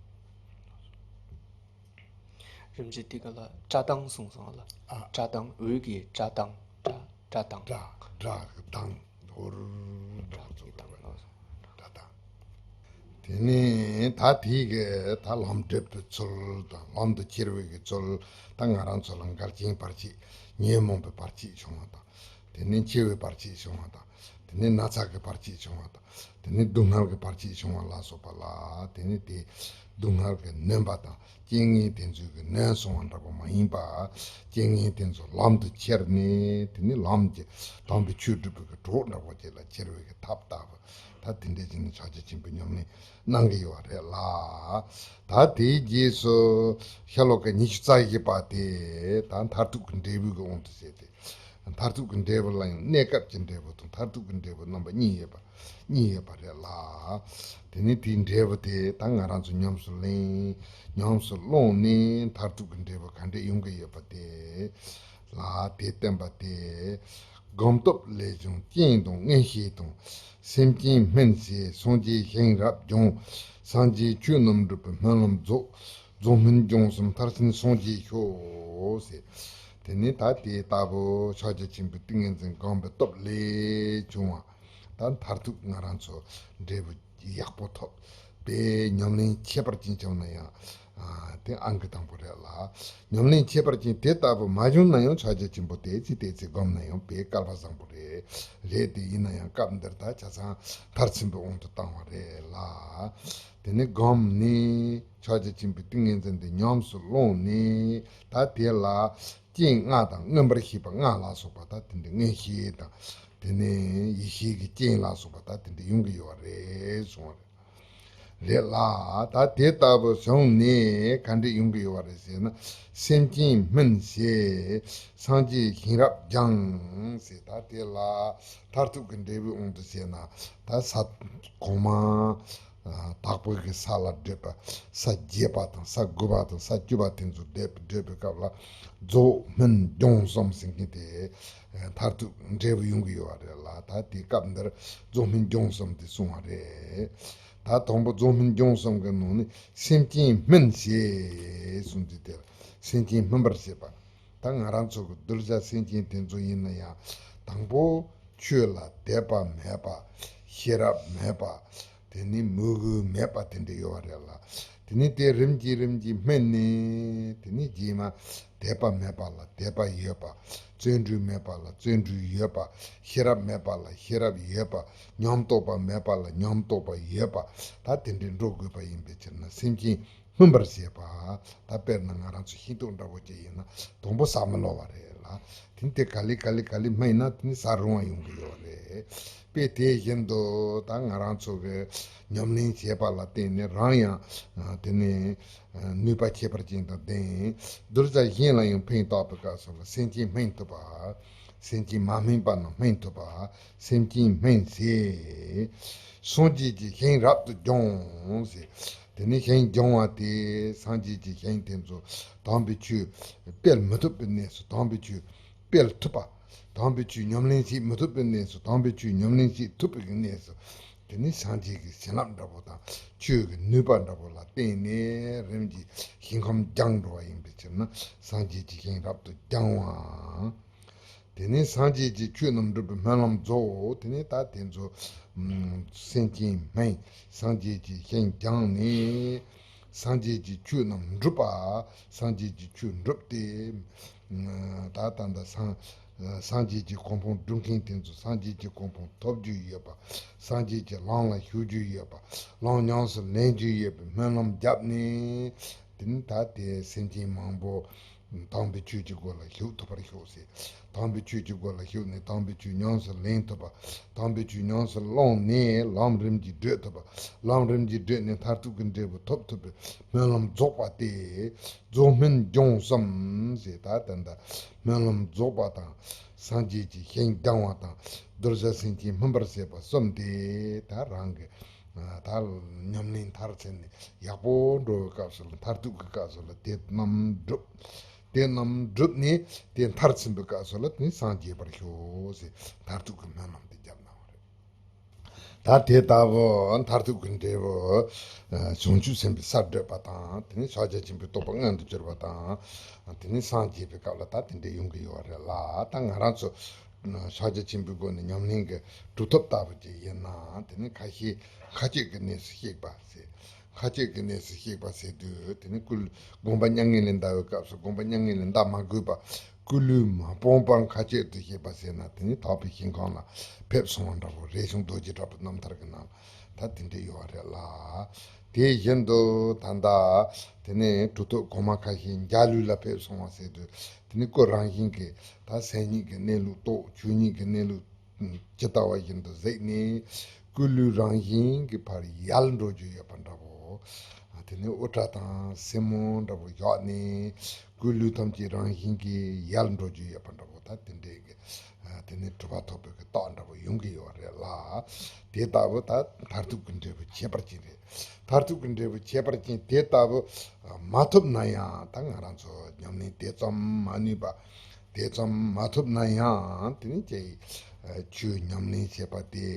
རིམ་གྱིས་དེ་ག་ལ་སྒྲ་གདངས་གསུངས་སོང་ལ། ཨ། སྒྲ་གདངས། འོད་ཀྱི་སྒྲ་གདངས། སྒྲ། སྒྲ་གདངས། སྒྲ། སྒྲ་གི་གདངས། ཧོར། སྒྲ་གི་གདངས། སྒྲ་གདངས། དེ་ནས་ད་དེའི་གི་ད་ལམ་འབྲས་པའི་ཚུལ་དང་ལམ་དུ་ཁྱེར་བའི་གི་ཚུལ། ད་ང་རང་ཚོ་ལ་འགལ་རྐྱེན་བར་ཆད། ཉོན་མོངས་པའི་བར་ཆད་བྱུང་བ་དང་། དེ་ནས་འཆི་བའི་བར་ཆད་བྱུང་བ་དང་། དེ་ནས་ན་ཚ་གི་བར་ཆད་བྱུང་བ་དང་། དེ་ནས་སྡུག་བསྔལ་གྱི་བར་ཆད་བྱུང་བ་ལ་སོགས་པ་ལ། དེ་ནས་དེ་སྡུག་བསྔལ་གྱིས་ནོན་པ་དང་། རྐྱེན་ངན་དེ་ཚོ་གིས་ནོན་སོང་བ་འདྲ་པོ་མ་ཡིན་པ། རྐྱེན་ངན་དེ་ཚོ་ལམ་དུ་ཁྱེར་ནས། དེ་ནི་ལམ་གྱི་དམ་པའི་ཆོས་སྒྲུབ་པའི་གི་གྲོགས་འདྲ་པོ་ཅིག་ལ་ཁྱེར་བའི་གི་ཐབས་ལྟ་བུ། ད་དེ་འདྲ་ཅིག་ནི་ཕྱག་རྒྱ་ཆེན་པོའི་ཉམས་ལེན་གནང་གི་ཡོད་རེད་ལ། ད་དེའི་རྗེས་སུ་ཤྭ་ལོ་ཀ་ཉི་ཤུ་རྩ་བཞི་པ་དེ་ད་མཐར་ཐུག་གི་འབྲས་བུའི་གི་དབང་དུ་བྱས་ཏེ། མཐར་ཐུག་གི་འབྲས་བུ་ལ་ཡང་གནས་སྐབས་ཀྱི་འབྲས་བུ་དང་མཐར་ཐུག་གི་འབྲས་བུ་རྣམ་པ་གཉིས་ཡོད་པ། གཉིས་ཡོད་པ་རེད་ལ། དེ་ནི་དེའི་འབྲས་བུ་དེ་ད་ང་རང་ཚོ་ཉམས་སུ་ལེན། ཉམས་སུ་བླངས་ནས་མཐར་ཐུག་གི་འབྲས་བུ་ག་འདྲས་ཡོང་གི་ཡོད་པ་དེ་ལ་དེ་བསྟན་པ་སྟེ། སྒོམ་སྟོབས་ལས་བྱུང་རྐྱེན་དང་མངོན་ཤེས་དང་། སེམས་ཅན་སྨིན་བྱེད་སངས་རྒྱས་ཞིང་རབ་སྦྱོང་། སངས་རྒྱས་ཆོས་རྣམས་སྒྲུབ་པའི་སྨོན་ལམ་རྫོགས། རྫོགས་སྨིན་སྦྱོང་གསུམ་མཐར་ཕྱིན་སངས་རྒྱས་ཤོག་ཟེར། དེ་ནི་ད་དེ་ལྟ་བུ་ཕྱག་རྒྱ་ཆེན་པོའི་ཏིང་ངེ་འཛིན་སྒོམ་པའི་སྟོབས་ལས་བྱུང་བ། ད་མཐར་ཐུག་ང་རང་ཚོ་འབྲས་བུ་ཡག་པོ་ཐོབ་པའི་ཉམས་ལེན་ཁྱད་པར་ཅན་བྱུང་ན་ཡང་། ཨ། དེ་ཨང་ཀི་དང་པོ་རེད་ལ། ཉམས་ལེན་ཁྱད་པར་ཅན་དེ་ལྟ་བུ་མ་བྱུང་ན་ཡང་ཕྱག་རྒྱ་ཆེན་པོ་དེ་ཚེ་དེ་ཚེ་བསྒོམས་ན་ཡང་དཔེ་སྐལ་བ་བཟང་པོ་རེད། རེད་དེ། ཡིན་ན་ཡང་སྐབས་འདིར་ད་ཆ་ཚང་མཐར་ཕྱིན་པའི་དབང་དུ་བཏང་བ་རེད་ལ། དེ་ནས་བསྒོམས་ནས་ཕྱག་རྒྱ་ཆེན་པོའི་ཏིང་ངེ་འཛིན་དེ་ཉམས་སུ་བླངས་ནས། ད་དེ་ལ་རྐྱེན་ལྔ་དང་མངོན་པར་ཤེས་པ་ལྔ་ལ་སོགས་པ། ད་དེ་འདྲའི་མངོན་ཤེས་དང་། དེ་ནས་ཡེ་ཤེས་ཀྱི་རྐྱེན་ལ་སོགས་པ། ད་དེ་འདྲ་ཡོང་གི་ཡོད་རེད་གསུངས་པ་རེད། རེད་ལ། ད་དེ་ལྟ་བུ་བྱུང་ནས་ག་འདྲ་ཡོང་གི་ཡོད་པ་རེད་ཟེར་ན། སེམས་ཅན་སྨིན་བྱེད་སངས་རྒྱས་ཞིང་རབ་སྦྱངས་ཟེར། ད་དེ་ལ་མཐར་ཐུག་གི་འབྲས་བུའི་དབང་དུ་བྱས་ན། ད་ས་གོང་མ་དྭགས་པོ་གི་ས་ལ་བགྲོད་པ། ས་བརྒྱད་པ་དང་ས་དགུ་པ་དང་ས་བཅུ་པ་དེ་ཚོ་བགྲོད་བགྲོད་པའི་སྐབས་ལ་རྫོགས་སྨིན་སྦྱོང་གསུམ་ཟེར་མཁན་དེ་མཐར་ཐུག་འབྲས་བུ་ཡོང་གི་ཡོད་པ་རེད་ལ། ད་དེ་སྐབས་འདིར་རྫོགས་སྨིན་སྦྱོང་གསུམ་དེ་གསུངས་པ་རེད། ད་དང་པོ་རྫོགས་སྨིན་སྦྱོང་གསུམ་གྱི་ནང་ནས་སེམས་ཅན་སྨིན་བྱེད་གསུངས་དུས། དེར་སེམས་ཅན་སྨིན་པར་བྱེད་པ། ད་ང་རང་ཚོ་གི་གདུལ་བྱ་སེམས་ཅན་དེ་ཚོ་ཡིན་ན་ཡང་། དང་པོ་ཆོས་ལ་དད་པ་མེད་པ། ཤེས་རབ་མེད་པ། དེ་ནི་མོས་གུས་མེད་པ་དེ་འདྲ་ཡོད་པ་རེད་ལ། དེ་ནི་དེ་རིམ་གྱིས་རིམ་གྱིས་སྨིན་ནས། དེ་ནི་རྗེས་མ་དད་པ་མེད་པ་ལ་དད་པ་ཡོད་པ། བརྩོན་འགྲུས་མེད་པ་ལ་བརྩོན་འགྲུས་ཡོད་པ། ཤེས་རབ་མེད་པ་ལ་ཤེས་རབ་ཡོད་པ། ཉམས་རྟོགས་པ་མེད་པ་ལ་ཉམས་རྟོགས་པ་ཡོད་པ། ད་དེ་འདྲའི་འགྲོ་དགོས་པ་ཡིན་པའི་ཕྱིར་ན། སེམས་ཅན་སྨིན་པར་བྱེད་པ། ད་དཔེར་ན་ང་རང་ཚོ་ཤིང་ཏོག་འདྲ་པོ་ཅིག་ཡིན་ན། དང་པོ་ཟ་མི་ལོ་བ་རེད་ལ། དེ་ནི་དེ་ག་ལེ་ག་ལེ་ག་ལེ་སྨིན་ན་དེ་ནི་ཟ་རུང་བ་ཡོང་གི་ཡོད་རེད། དཔེ་དེ་བཞིན་དུ་ད་ང་རང་ཚོ་གི་ཉམས་ལེན་བྱེད་པ་ལ་བརྟེན་ནས་རང་ཡང་། ཨ། དེ་ནི་ནུས་པ་ཁྱད་པར་ཅན་དང་ལྡན། གདུལ་བྱ་གཞན་ལ་ཡང་ཕན་བཏགས་པའི་སྐབས་སུ་ལ་སེམས་ཅན་སྨིན་ཐུབ་པ། སེམས་ཅན་མ་སྨིན་པ་རྣམས་སྨིན་ཐུབ་པ། སེམས་ཅན་སྨིན་བྱེད། སངས་རྒྱས་ཀྱི་ཞིང་རབ་ཏུ་སྦྱོང་ཟེར། དེ་ནི་ཞིང་སྦྱོང་བ་དེ་སངས་རྒྱས་ཀྱི་ཞིང་དེ་ཚོ་དམ་པའི་ཆོས་སྤེལ་མི་ཐུབ་པའི་གནས་སུ་དམ་པའི་ཆོས་སྤེལ་ཐུབ་པ། དམ་པའི་ཆོས་ཉམས་ལེན་བྱེད་མི་ཐུབ་པའི་གནས་སུ་དམ་པའི་ཆོས་ཉམས་ལེན་བྱེད་ཐུབ་པའི་གནས་སུ། དེ་ནི་སངས་རྒྱས་ཀྱི་བྱིན་རླབས་འདྲ་པོ་དང་ཆོས་ཀྱི་ནུས་པ་འདྲ་པོ་ལ་བརྟེན་ནས་རིམ་གྱིས་ཞིང་ཁམས་སྦྱངས་འགྲོ་བ་ཡིན་པའི་ཕྱིར་ན། སངས་རྒྱས་ཀྱི་ཞིང་རབ་ཏུ་སྦྱང་བ། དེ་ནས་སངས་རྒྱས་ཀྱི་ཆོས་རྣམས་སྒྲུབ་པའི་སྨོན་ལམ་རྫོགས། དེ་ནས་ད་དེ་ཚོ་སེམས་ཅན་སྨན་སངས་རྒྱས་ཀྱི་ཞིང་སྦྱངས་ནས། སངས་རྒྱས་ཀྱི་ཆོས་རྣམས་སྒྲུབ་པ། སངས་རྒྱས་ཀྱི་ཆོས་སྒྲུབ་སྟེ། ད་ད་ལྟ་སངས་སངས་རྒྱས་ཀྱི་གོ་འཕང་སྒྲུབ་མཁན་དེ་ཚོ་སངས་རྒྱས་ཀྱི་གོ་འཕང་ཐོབ་རྒྱུ་ཡོད་པ། སངས་རྒྱས་ཀྱི་ལམ་ལ་ཞུགས་རྒྱུ་ཡོད་པ། ལམ་ཉམས་སུ་ལེན་རྒྱུ་ཡོད་པའི་སྨོན་ལམ་བརྒྱབ་ནས། དེ་ནི་ད་དེ་སེམས་ཅན་མང་པོ་དམ་པའི་ཆོས་ཀྱི་སྒོ་ལ་ཞུགས་ཐུབ་པར་ཤོག་ཟེར། དམ་པའི་ཆོས་ཀྱི་སྒོ་ལ་ཞུགས་ནས་དམ་པའི་ཆོས་ཉམས་སུ་ལེན་ཐུབ་པ། དམ་པའི་ཆོས་ཉམས་སུ་བླངས་ནས་ལམ་རིམ་གྱིས་བགྲོད་ཐུབ་པ། ལམ་རིམ་གྱིས་བགྲོད་ནས་མཐར་ཐུག་གི་འབྲས་བུ་ཐོབ་ཐུབ་པའི་སྨོན་ལམ་རྫོགས་པ་སྟེ། རྫོགས་སྨིན་འབྱུང་གསུམ་ཟེར། ད་ད་ལྟ་སྨོན་ལམ་རྫོགས་པ་དང་། སངས་རྒྱས་ཀྱི་ཞིང་སྦྱང་བ་དང་། གདུལ་བྱ་སེམས་ཅན་སྨིན་པར་བྱེད་པ་གསུམ་དེ་ད་རང་གི་ད་ཉམས་ལེན་མཐར་ཕྱིན་ནས་ཡག་པོ་འགྲོ་བའི་སྐབས་སུ་ལ། མཐར་ཐུག་གི་སྐབས་སུ་ལ་དེ་རྣམས་འགྲུབ། དེ་རྣམས་འགྲུབ་ནས་དེ་མཐར་ཕྱིན་པའི་སྐབས་སུ་ལ་དེ་སངས་རྒྱས་པར་ཤོག་ཟེར། མཐར་ཐུག་གི་སྨོན་ལམ་དེ་བརྒྱབ་གནང་བ་རེད། ད་དེ་ལྟ་བུ་མཐར་ཐུག་གི་འབྲས་བུ་བྱང་ཆུབ་སེམས་དཔའི་སར་བགྲོད་པ་དང་། དེ་ནས་ཕྱག་རྒྱ་ཆེན་པོའི་རྟོགས་པ་མངོན་དུ་གྱུར་པ་དང་། དེ་ནས་སངས་རྒྱས་པའི་སྐབས་ལ་ད་དེ་འདྲ་ཡོང་གི་ཡོད་རེད་ལ། ད་ང་རང་ཚོ་ཕྱག་རྒྱ་ཆེན་པོའི་སྒོ་ནས་ཉམས་ལེན་གྱི་གྲུབ་ཐོབ་ལྟ་བུ་ཅིག་ཡིན་ན། དེ་ནི་ཁ་ཤས་མཁའ་སྤྱོད་ཀྱི་གནས་སུ་གཤེགས་པ་ཟེར། མཁའ་སྤྱོད་ཀྱི་གནས་སུ་གཤེགས་པ་ཟེར་དུས། དེ་ནི་སྐུ་སྒོམ་པ་མྱ་ངན་ལས་འདའ་བའི་སྐབས་སུ་སྒོམ་པ་མྱ་ངན་ལས་འདའ་མ་དགོས་པ། སྐུ་ལུས་མ་སྤངས་པར་མཁའ་སྤྱོད་དུ་གཤེགས་པ་ཟེར་ན། དེ་ནི་དག་པའི་ཞིང་ཁམས་ལ་ཕེབས་སོང་བ་འདྲ་བོ། རས་ཆུང་རྡོ་རྗེ་གྲགས་པའི་རྣམ་ཐར་གྱི་ནང་ད་དེ་འདྲ་ཡོད་རེད་ལ། དེ་བཞིན་དུ་ད་ལྟ་དེ་ནས་གྲུབ་ཐོབ་གོང་མ་ཁ་ཤས་འཇའ་ལུས་ལ་ཕེབས་སོང་བ་ཟེར་དུས། དེ་ནི་སྐུ་རང་བཞིན་གྱིས་ད་སེམས་ཉིད་ཀྱི་གནས་ལུགས་རྟོགས། ཆོས་ཉིད་ཀྱི་གནས་ལུགས་ཇི་ལྟ་བ་བཞིན་དུ་གཟིགས་ནས། སྐུ་ལུས་རང་བཞིན་གྱིས་ཕར་ཡལ་འགྲོ་རྒྱུ་ཡོད་པ་འདྲ་བོ། དེ་ནས་དབུ་སྐྲ་དང་སེན་མོ་འདྲ་བོ་བཞག་ནས། སྐུ་ལུས་ཐམས་ཅད་རང་བཞིན་གྱིས་ཡལ་འགྲོ་རྒྱུ་ཡོད་པ་འདྲ་བོ། ད་དེ་འདྲའི་གི་དེ་ནས་གྲུབ་པ་ཐོབ་པའི་གི་རྟགས་འདྲ་བོ་ཡོང་གི་ཡོད་རེད་ལ། དེ་ལྟ་བུ་ད་མཐར་ཐུག་གི་འབྲས་བུ་ཁྱད་པར་ཅན་རེད། མཐར་ཐུག་གི་འབྲས་བུ་ཁྱད་པར་ཅན་དེ་ལྟ་བུ་མ་ཐོབ་ན་ཡང་། ད་ང་རང་ཚོ་ཉམས་ལེན་དེ་ཙམ་མ་ནུས་པ། དེ་ཙམ་མ་ཐོབ་ན་ཡང་། དེ་ནི་ཅིག་ཆོས་ཉམས་ལེན་བྱེད་པ་དེ་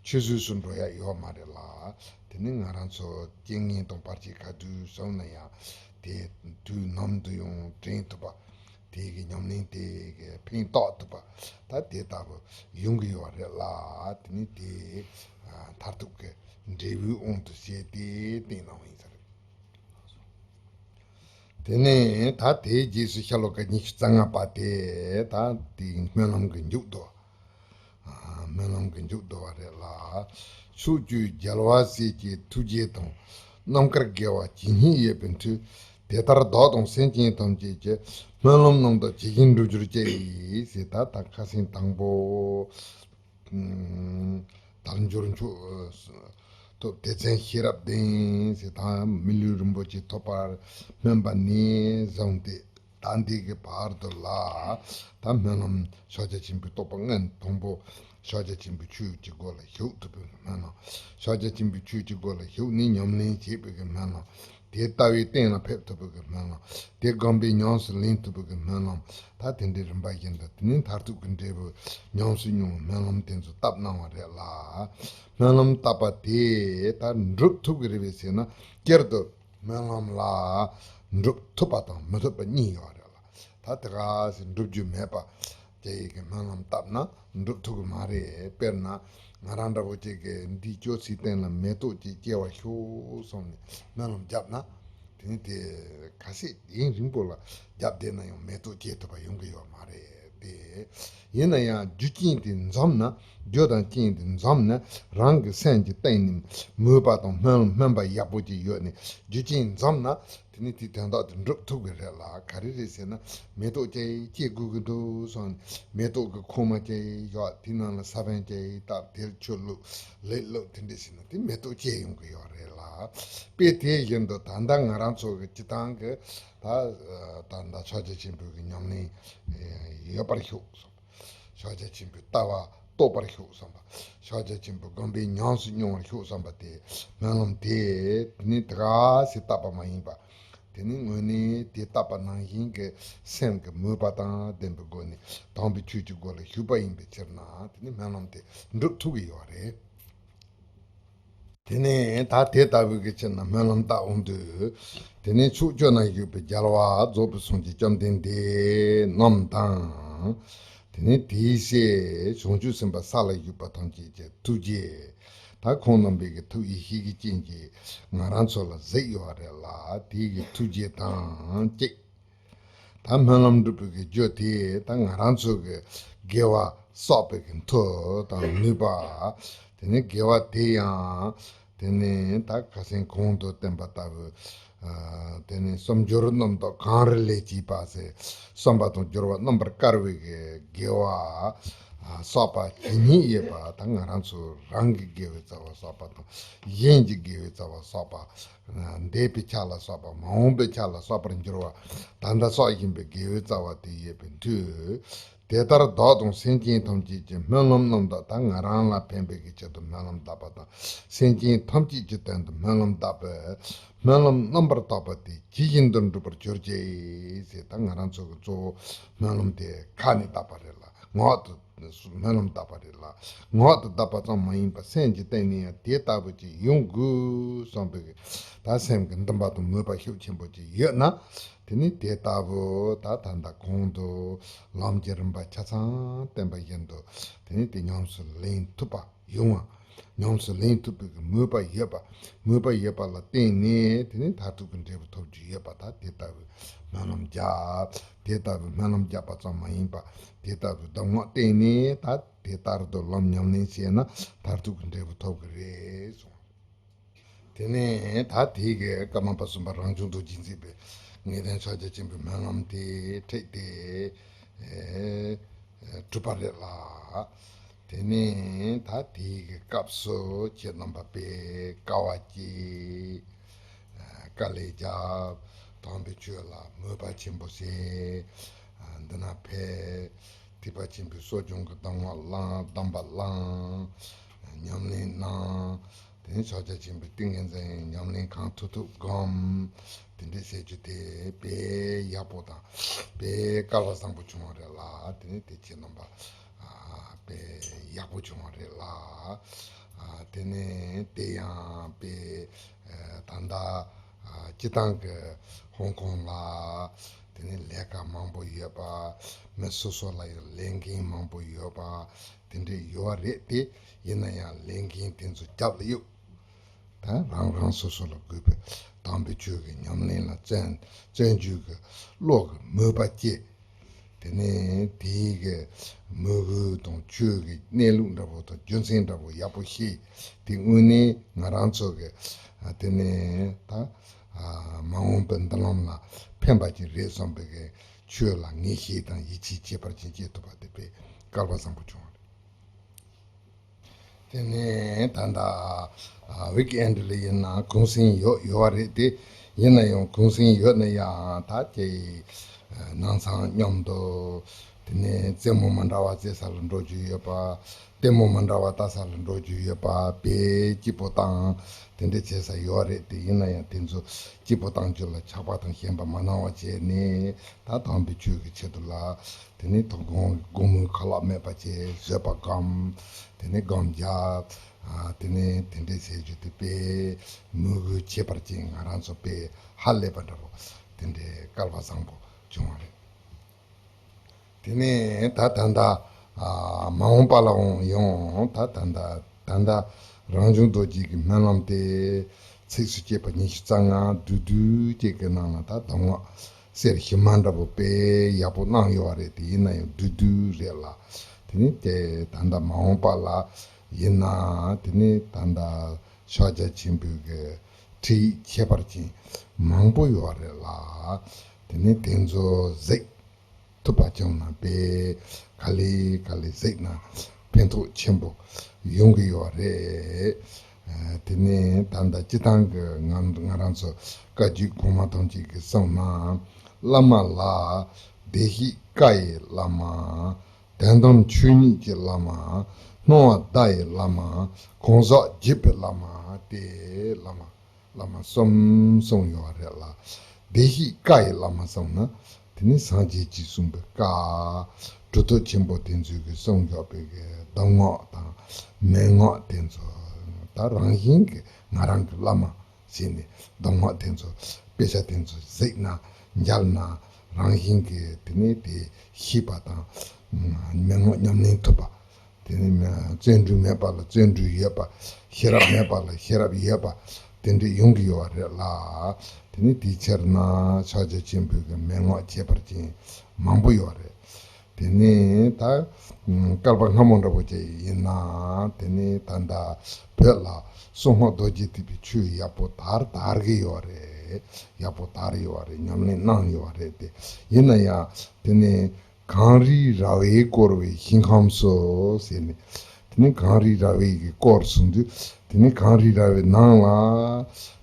ཆུད་ཟོས་སུ་འགྲོ་ཡ་ཡོད་མ་རེད་ལ། དེ་ནི་ང་རང་ཚོ་རྐྱེན་ངན་དང་བར་ཆད་ག་དུས་བྱུང་ན་ཡང་། དེ་དུས་ནམ་དུ་ཡང་དྲན་ཐུབ་པ། དེ་གི་ཉམས་ལེན་དེ་གི་ཕན་ཐོགས་ཐུབ་པ། ད་དེ་ལྟ་བུ་ཡོང་གི་ཡོད་རེད་ལ། དེ་ནི་དེ་མཐར་ཐུག་གི་འབྲས་བུའི་དབང་དུ་བྱས་ཏེ་བསྟན་གནང་བ་ཡིན་ས་རེད། དེ་ནས་ད་དེའི་རྗེས་སུ་ཤྭ་ལོ་ཀ་ཉི་ཤུ་རྩ་ལྔ་པ་དེ་ད་དེའི་སྨོན་ལམ་གྱི་མཇུག་བསྡུ་བ། སྨོན་ལམ་གྱི་མཇུག་བསྡུ་བ་རེད་ལ། ཕྱོགས་བཅུའི་རྒྱལ་བ་སྲས་ཀྱི་ཐུགས་རྗེ་དང་། རྣམ་དཀར་དགེ་བ་ཇི་སྙེད་ཡོད་པའི་མཐུས། དེ་ལྟར་བདག་དང་སེམས་ཅན་ཐམས་ཅད་ཀྱི། སྨོན་ལམ་རྣམ་དག་ཇི་བཞིན་འགྲུབ་གྱུར་ཅིག་ཟེར། ད་ད་ཁ་སེང་དང་པོ། དལ་འབྱོར་མཆོག་ཐོབ། དེ་ཚེ་ཤེས་རབ་ལྡན་ཟེར། ད་མི་ལུས་རིན་པོ་ཆེ་ཐོབ་པར་སྨོན་པ་ནས་བཟུང་སྟེ། ད་འདི་གི་བར་དུ་ལ་ད་སྨོན་ལམ་ཕྱག་རྒྱ་ཆེན་པོའི་རྟོགས་པ་མངོན། དང་པོ་ཕྱག་རྒྱ་ཆེན་པོའི་ཆོས་ཀྱི་སྒོ་ལ་ཞུགས་ཐུབ་པའི་སྨོན་ལམ། ཕྱག་རྒྱ་ཆེན་པོའི་ཆོས་ཀྱི་སྒོ་ལ་ཞུགས་ནས་ཉམས་ལེན་བྱེད་པའི་གི་སྨོན་ལམ། དེ་ལྟ་བུའི་གཏན་ལ་ཕེབས་ཐུབ་པའི་གི་སྨོན་ལམ། དེ་སྒོམ་པས་ཉམས་སུ་ལེན་ཐུབ་པའི་གི་སྨོན་ལམ། ད་དེ་འདྲའི་རིམ་པ་བཞིན་དུ། དེ་ནས་མཐར་ཐུག་གི་འབྲས་བུ་ཉམས་སུ་མྱོང་བའི་སྨོན་ལམ་དེ་ཚོ་བཏབ་གནང་བ་རེད་ལ། སྨོན་ལམ་བཏབ་པ་དེ་ད་འགྲུབ་ཐུབ་ཀྱི་རེད་པས་ཟེར་ན། སྤྱིར་དུ་སྨོན་ལམ་ལ་འགྲུབ་ཐུབ་པ་དང་མི་ཐུབ་པ་གཉིས་ཡོད་རེད་ལ། ད་དེ་ག་ཟེར་འགྲུབ་རྒྱུ་མེད་པ་ཅིག་གི་སྨོན་ལམ་བཏབ་ན་འགྲུབ་ཐུབ་ཀྱི་མ་རེད། དཔེར་ན་ང་རང་འདྲ་བོ་ཅིག་གིས་འདིའི་ཅོག་ཙེའི་སྟེང་ལ་མེ་ཏོག་ཅིག་སྐྱེ་བར་ཤོག་གསུངས་ནས་སྨོན་ལམ་བརྒྱབ་ན། དེ་ནི་དེ་ག་ཚད་ཡུན་རིང་པོ་ལ་བརྒྱབ་བསྡད་ན་ཡང་མེ་ཏོག་སྐྱེ་ཐུབ་པ་ཡོང་གི་ཡོད་མ་རེད་དེ། ཡིན་ན་ཡང་རྒྱུ་རྐྱེན་དེ་འཛོམས་ན། རྒྱུ་དང་རྐྱེན་དེ་འཛོམས་ནས། རང་གི་སེམས་ཀྱི་གཏིང་ནས་མོས་པ་དང་སྨོན་སྨོན་པ་ཡག་པོ་ཅིག་ཡོད་ནས་རྒྱུ་རྐྱེན་འཛོམས་ན། དེ་ནི་དེའི་དོན་དག་དེ་འགྲུབ་ཐུབ་ཀྱི་རེད་ལ། ག་རེ་རེད་ཟེར་ན། མེ་ཏོག་ཅིག་སྐྱེ་དགོས་ཀྱི་འདུག་གསུངས་ནས་མེ་ཏོག་གི་ཁུག་མ་ཅིག་བཞག་དེའི་ནང་ལ་ས་བོན་ཅིག་བཏབ། དེར་ཆུ་བླུགས། ལེབ་བླུགས། དེ་འདྲ་བྱས་ན་དེ་མེ་ཏོག་སྐྱེ་ཡོང་གི་ཡོད་རེད་ལ། དཔེ་དེ་བཞིན་དུ་ད་ལྟ་ང་རང་ཚོ་གི་སྤྱི་བཏང་གི་ད་ད་ལྟ་ཕྱག་རྒྱ་ཆེན་པོའི་གི་ཉམས་ལེན་ཡོད་པར་ཤོག་བསམ། ཕྱག་རྒྱ་ཆེན་པོའི་ལྟ་བ་རྟོགས་པར་ཤོག་བསམ་པ། ཕྱག་རྒྱ་ཆེན་པོའི་སྒོམ་པས་ཉམས་སུ་མྱོང་བར་ཤོག་བསམ་པ་དེ། སྨོན་ལམ་དེ་དེ་ནི་དེ་ག་ཟེར་བཏབ་པ་མ་ཡིན་པ། དེ་ནི་དངོས་གནས་དེ་བཏབ་པ་ནང་བཞིན་གྱི་སེམས་ཀྱི་མོས་པ་དང་ལྡན་པའི་སྒོ་ནས་དམ་པའི་ཆོས་ཀྱི་སྒོ་ལ་ཞུགས་པ་ཡིན་པའི་ཕྱིར་ན། དེ་ནི་སྨོན་ལམ་དེ་འགྲུབ་ཐུབ་ཀྱི་ཡོད་རེད། དེ་ནས་ད་དེ་ལྟ་བུའི་གི་ཕྱིར་ན་སྨོན་ལམ་བཏབ་འོང་དུས། དེ་ནས་ཕྱོགས་བཅུ་ན་བཞུགས་པའི་རྒྱལ་བ་རྫོགས་པའི་སངས་རྒྱས་བཅོམ་ལྡན་འདས་རྣམས་དང་། དེ་ནས་དེའི་སྲས་བྱང་ཆུབ་སེམས་དཔའ་ས་ལ་བཞུགས་པ་ཐམས་ཅད་ཀྱི་ཐུགས་རྗེ། ད་ཁོང་རྣམ་པའི་གི་ཐུགས་ཡེ་ཤེས་ཀྱི་སྤྱན་གྱིས་ང་རང་ཚོ་ལ་གཟིགས་ཡོད་རེད་ལ། དེའི་གི་ཐུགས་རྗེ་དང་གཅིག་ད་སྨོན་ལམ་འགྲུབ་པའི་གི་རྒྱུ་དེ་ད་ང་རང་ཚོ་གི་དགེ་བ་བསགས་པའི་གི་མཐུ་དང་ནུས་པ། དེ་ནས་དགེ་བ་དེ་ཡང་དེ་ནས་ད་ཁ་སང་གོང་དུ་བསྟན་པ་ལྟ་བུ། ཨ། དེ་ནས་བསམ་སྦྱོར་རྣམ་དག་གང་རུ་ལས་སྐྱེས་པ་ཟེར། བསམ་པ་དང་སྦྱོར་བ་རྣམ་པར་དཀར་བའི་གི་དགེ་བ་བསགས་པ་ཇི་སྙེད་ཡོད་པ་ད་ང་རང་ཚོ་རང་གི་དགེ་བའི་རྩ་བ་བསགས་པ་དང་གཞན་གྱི་དགེ་བའི་རྩ་བ་བསགས་པ། འདས་པའི་ཆ་ལ་བསགས་པ། མ་འོངས་པའི་ཆ་ལ་བསགས་པར་འགྱུར་བ། ད་ལྟ་བསགས་བཞིན་པའི་དགེ་བའི་རྩ་བ་དེ་ཡོད་པའི་མཐུས། དེ་ལྟར་བདག་དང་སེམས་ཅན་ཐམས་ཅད་ཀྱི་སྨོན་ལམ་རྣམ་དག་ད་ང་རང་ལ་ཕན་པའི་གི་ཆེད་དུ་སྨོན་ལམ་བཏབ་པ་དང་། སེམས་ཅན་ཐམས་ཅད་ཀྱི་དོན་དུ་སྨོན་ལམ་བཏབ་པས། སྨོན་ལམ་རྣམ་པར་དག་པ་དེ་ཇི་བཞིན་དུ་འགྲུབ་པར་གྱུར་ཅིག་ཟེར། ད་ང་རང་ཚོ་གི་གཙོ་བོ་སྨོན་ལམ་དེ་ཁ་ནས་བཏབ་པ་རེད་ལ། ངག་ཏུ་སྨོན་ལམ་བཏབ་པ་རེད་ལ། ངག་ཏུ་བཏབ་པ་ཙམ་མ་ཡིན་པར་སེམས་ཀྱི་སྟེང་ནས་ཡང་དེ་ལྟ་བུ་ཅིག་ཡོང་དགོས་བསམ་པའི་ད་སེམས་ཀྱི་འདུན་པ་དང་མོས་པ་ཤུགས་ཆེན་པོ་ཅིག་ཡོད་ན། དེ་ནི་དེ་ལྟ་བུ་ད་ད་ལྟ་གོང་དུ་ལམ་གྱི་རིམ་པ་ཆ་ཚང་བསྟན་པ་བཞིན་དུ་དེ་ནི་དེ་ཉམས་སུ་ལེན་ཐུབ་པ་ཡོང་བ། ཉམས་སུ་ལེན་ཐུབ་པའི་གི་མོས་པ་ཡོད་པ། མོས་པ་ཡོད་པ་ལ་བརྟེན་ནས་དེ་ནི་མཐར་ཐུག་གི་འབྲས་བུ་ཐོབ་རྒྱུ་ཡོད་པ། ད་དེ་ལྟ་བུའི་སྨོན་ལམ་བརྒྱབ། དེ་ལྟ་བུའི་སྨོན་ལམ་བརྒྱབ་པ་ཙམ་མ་ཡིན་པ། དེ་ལྟ་བུའི་གདམས་ངག་བསྟེན་ནས་ད་དེ་ལྟར་དུ་ལམ་ཉམས་ལེན་བྱས་ན་མཐར་ཐུག་གི་འབྲས་བུ་ཐོབ་གི་རེད་གསུངས། དེ་ནས་ད་དེའི་གི་ཀརྨ་པ་གསུམ་པ་རང་བྱུང་རྡོ་རྗེས་མཛད་པའི་ངེས་དོན་ཕྱག་རྒྱ་ཆེན་པོའི་སྨོན་ལམ་དེ་ཁྲིད་དེ་ཨེ་གྲུབ་པ་རེད་ལ། དེ་ནས་ད་དེའི་གི་སྐབས་སུ་ཁྱེད་རྣམ་པ་དཔེ་དཀའ་བ་སྤྱད། དཀའ་ལས་བརྒྱབ། དམ་པའི་ཆོས་ལ་མོས་པ་ཆེན་པོ་བྱས། འདི་ན་ཕེབས། ཐེག་པ་ཆེན་པོའི་གསོ་སྦྱོང་གི་གདམས་ངག་བླངས། གདམས་པ་བླངས། ཉམས་ལེན་གནང་། དེ་ནས་ཕྱག་རྒྱ་ཆེན་པོའི་ཏིང་ངེ་འཛིན་ཉམས་ལེན་གང་ཐུབ་ཐུབ་སྒོམ། དེ་འདྲས་བྱེད་རྒྱུ་དེ་དཔེ་ཡག་པོ་དང་དཔེ་སྐལ་བ་བཟང་པོ་བྱུང་བ་རེད་ལ། དེ་ནས་དེ་ཁྱེད་རྣམ་པ་ཨ་དཔེ་ཡག་པོ་བྱུང་བ་རེད་ལ། ཨ་དེ་ནས་དེ་ཡང་དཔེ་ཨ་ད་ལྟ་ཨ་སྤྱི་བཏང་གི་ཧོང་ཀོང་ལ་དེ་ནས་ལས་ཀ་མང་པོ་ཡོད་པ། མི་སོ་སོ་ལ་ཡང་ལས་འགན་མང་པོ་ཡོད་པ། དེ་འདྲས་ཡོད་པ་རེད་དེ། ཡིན་ན་ཡང་ལས་འགན་དེ་ཚོ་རྒྱབ་ལ་གཡུག་ད་རང་རང་སོ་སོ་ལ་དགོས་པའི་དམ་པའི་ཆོས་ཀྱི་ཉམས་ལེན་ལ་བརྩོན། བརྩོན་འགྲུས་ཀྱི་བློ་གི་མོས་པ་སྐྱེ། དེ་ནས་དེའི་གི་མོས་གུས་དང་ཆོས་ཀྱི་གནས་ལུགས་འདྲ་པོ་དང་རྒྱུ་མཚན་འདྲ་པོ་ཡག་པོ་ཤེས། དེ་དངོས་གནས་ང་རང་ཚོ་གི་ཨ་དེ་ནས་ད་ཨ་མ་འོངས་པའི་མདུན་ལམ་ལ་ཕན་པ་ཅིག་རེད་བསམ་པའི་གི་ཆོས་ལ་ངེས་ཤེས་དང་ཡིད་ཆེས་ཁྱད་པར་ཅན་སྐྱེ་ཐུབ་པ་དེ་དཔེ་སྐལ་བ་བཟང་པོ་བྱུང་བ་རེད། དེ་ནས་ད་ལྟ་ཨ་ཝིག་ཨེན་ཌི་ལ་ཡིན་ན་གུང་སེང་ཡོད་ཡོད་པ་རེད་དེ། ཡིན་ན་ཡང་གུང་སེང་ཡོད་ན་ཡང་ད་ཁྱེད་ཨ་ནང་ཚང་མཉམ་དུ་དེ་ནས་རྩེད་མོ་མ་འདྲ་བ་རྩེ་ས་ལ་འགྲོ་རྒྱུ་ཡོད་པ། ལྟད་མོ་མ་འདྲ་བ་ལྟ་ས་ལ་འགྲོ་རྒྱུ་ཡོད་པ། དཔེ་སྐྱིད་པོ་བཏང་དེ་འདྲ་བྱེད་ས་ཡོད་རེད་དེ། ཡིན་ན་ཡང་དེ་ཚོ་སྐྱིད་པོ་བཏང་རྒྱུ་ལ་ཆགས་པ་དང་ཞེན་པ་མ་གནང་བ་བྱས་ནས་ད་དམ་པའི་ཆོས་ཀྱི་ཆེད་དུ་ལ་དེ་ནས་དོ་དགོང་དགོང་མོའི་ཁ་ལག་མེད་པ་བྱས་བཟོད་པ་སྒོམ། དེ་ནས་སྒོམ་རྒྱག་ཨ་དེ་ནས་དེ་འདྲས་བྱེད་རྒྱུ་དེ་དཔེ་མོས་གུས་ཁྱད་པར་ཅན་ང་རང་ཚོ་དཔེ་ཧ་ལས་པ་འདྲ་པོ་དེ་འདྲས་སྐལ་བ་བཟང་པོ་བྱུང་བ་རེད། དེ་ནས་ད་ད་ལྟ་ཨ་མ་འོངས་པ་ལ་འོང་ཡོང་ད་ད་ལྟ་ད་ལྟ་རང་བྱུང་རྡོ་རྗེ་གི་སྨོན་ལམ་དེ་ཚིགས་སུ་བཅད་པ་ཉི་ཤུ་རྩ་ལྔ་བསྡུས་བསྡུས་ཅིག་གི་ནང་ལ་ད་གདམས་ངག་གསེར་ཞུན་མ་འདྲ་པོ་དཔེ་ཡག་པོ་གནང་ཡོད་པ་རེད་དེ། ཡིན་ན་ཡང་བསྡུས་བསྡུས་རེད་ལ། དེ་ནི་དེ་ད་ལྟ་མ་འོངས་པ་ལ་ཡིན་ན་དེ་ནི་ད་ལྟ་ཕྱག་རྒྱ་ཆེན་པོའི་གི་ཁྲིད་ཡིག་ཁྱད་པར་ཅན་མང་པོ་ཡོད་པ་རེད་ལ། དེ་ནི་དེ་ཚོ་གཟིགས་ཐུབ་པ་བྱུང་ན་དཔེ་ག་ལེ་ག་ལེ་གཟིགས་ན་ཕན་ཐོགས་ཆེན་པོ་ཡོང་གི་ཡོད་རེད། ཨ་དེ་ནས་ད་ལྟ་སྤྱི་བཏང་གི་ང་ང་རང་ཚོ་བཀའ་བརྒྱུད་གོང་མ་ཐམས་ཅད་ཀྱིས་གསུངས་ན། བླ་མ་ལ་བདེ་གཤེགས་བཀའ་ཡི་བླ་མ། དོན་དམ་ཆོས་ཉིད་ཀྱི་བླ་མ། སྣང་བ་བརྡ་ཡི་བླ་མ། གང་ཟག་བརྒྱུད་པའི་བླ་མ་སྟེ། བླ་མ་བླ་མ་གསུམ་གསུངས་ཡོད་རེད་ལ། བདེ་གཤེགས་བཀའ་ཡི་བླ་མ་གསུངས་ན་དེ་ནི་སངས་རྒྱས་ཀྱིས་གསུངས་པའི་བཀའ། གྲུབ་ཐོབ་ཆེན་པོ་དེ་ཚོས་ཀྱི་གསུངས་ཡོད་པའི་གི་གདམས་ངག་དང་མན་ངག་དེ་ཚོ་ད་རང་བཞིན་གྱི་ང་རང་གི་བླ་མ་བྱས་ནས་གདམས་ངག་དེ་ཚོ་དཔེ་ཆ་དེ་ཚོ་གཟིགས་ན་མཇལ་ན་རང་བཞིན་གྱི་དེ་ནི་དེ་ཤེས་པ་དང་ མན་ངག་ཉམས་ལེན་ཐུབ་པ། དེ་ནི་བརྩོན་འགྲུས་མེད་པ་ལ་བརྩོན་འགྲུས་ཡོད་པ། ཤེས་རབ་མེད་པ་ལ་ཤེས་རབ་ཡོད་པ། དེ་འདྲ་ཡོང་གི་ཡོད་རེད་ལ། དེ་ནི་དེའི་ཕྱིར་ན་ཕྱག་རྒྱ་ཆེན་པོའི་གི་མན་ངག་ཁྱད་པར་ཅན་མང་པོ་ཡོད་རེད། དེ་ནི་ད་བསྐལ་པ་སྔ་མོ་འདྲ་པོ་ཅིག་ཡིན་ན། དེ་ནི་ད་ལྟ་བོད་ལ་གསང་སྔགས་རྡོ་རྗེ་ཐེག་པའི་ཆོས་ཡག་པོ་དར་དར་གི་ཡོད་རེད། ཡག་པོ་དར་ཡོད་རེད། ཉམས་ལེན་གནང་ཡོད་རེད། དེ་ཡིན་ན་ཡང་དེ་ནི་གངས་རི་ར་བས་བསྐོར་བའི་ཞིང་ཁམས་སུ་ཟེར་ནས། དེ་ནི་གངས་རི་ར་བས་ཀྱིས་བསྐོར་སོང་དུས། དེ་ནི་གངས་རི་ར་བའི་ནང་ལ་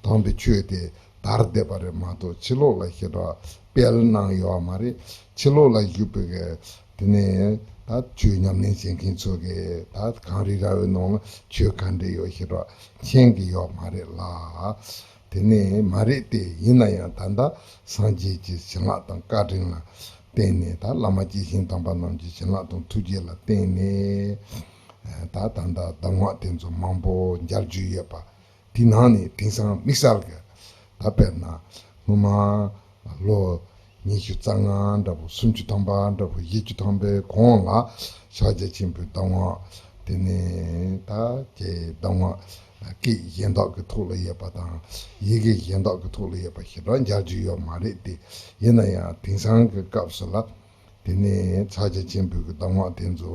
དམ་པའི་ཆོས་དེ་དར་བསྡད་པ་རེད་མ་གཏོགས། ཕྱི་ལོགས་ལ་ཞེ་དྲག་སྤེལ་གནང་ཡོད་མ་རེད། ཕྱི་ལོགས་ལ་བཞུགས་པའི་གི་དེ་ནས་ད་ཆོས་ཉམས་ལེན་བྱེད་མཁན་ཚོ་གིས་ད་གངས་རི་ར་བའི་ནང་ལ་ཆོས་ག་འདྲ་ཡོད་ཞེ་དྲག་མཁྱེན་གི་ཡོད་མ་རེད་ལ། དེ་ནས་མ་རེད་དེ། ཡིན་ན་ཡང་ད་ལྟ་སངས་རྒྱས་ཀྱི་བྱིན་རླབས་དང་བཀའ་དྲིན་ལ་བརྟེན་ནས། ད་བླ་མ་སྐྱེས་ཆེན་དམ་པ་རྣམས་ཀྱི་བྱིན་རླབས་དང་ཐུགས་རྗེ་ལ་བརྟེན་ནས། ད་ད་ལྟ་གདམས་ངག་དེ་ཚོ་མང་པོ་མཇལ་རྒྱུ་ཡོད་པ། དེའི་ནང་ནས་དེང་སང་དམིགས་བསལ་གྱི་ད་དཔེར་ན་སྔོན་མ་ལོ་ཉི་ཤུ་རྩ་ལྔ་འདྲ་པོ། སུམ་ཅུ་ཐམ་པ་འདྲ་པོ། བཞི་བཅུ་ཐམ་པའི་གོང་ལ་ཕྱག་རྒྱ་ཆེན་པོའི་གདམས་ངག་དེ་ནས་ད་ཀྱི་གདམས་ངག་སྐད་གཞན་དག་གི་ཐོག་ལ་ཡོད་པ་དང་། ཡི་གེ་གཞན་དག་གི་ཐོག་ལ་ཡོད་པ་ཞེ་དྲག་མཇལ་རྒྱུ་ཡོད་མ་རེད་དེ། ཡིན་ན་ཡང་དེང་སང་གི་སྐབས་སུ་ལ་དེ་ནས་ཕྱག་རྒྱ་ཆེན་པོའི་གི་གདམས་ངག་དེ་ཚོ་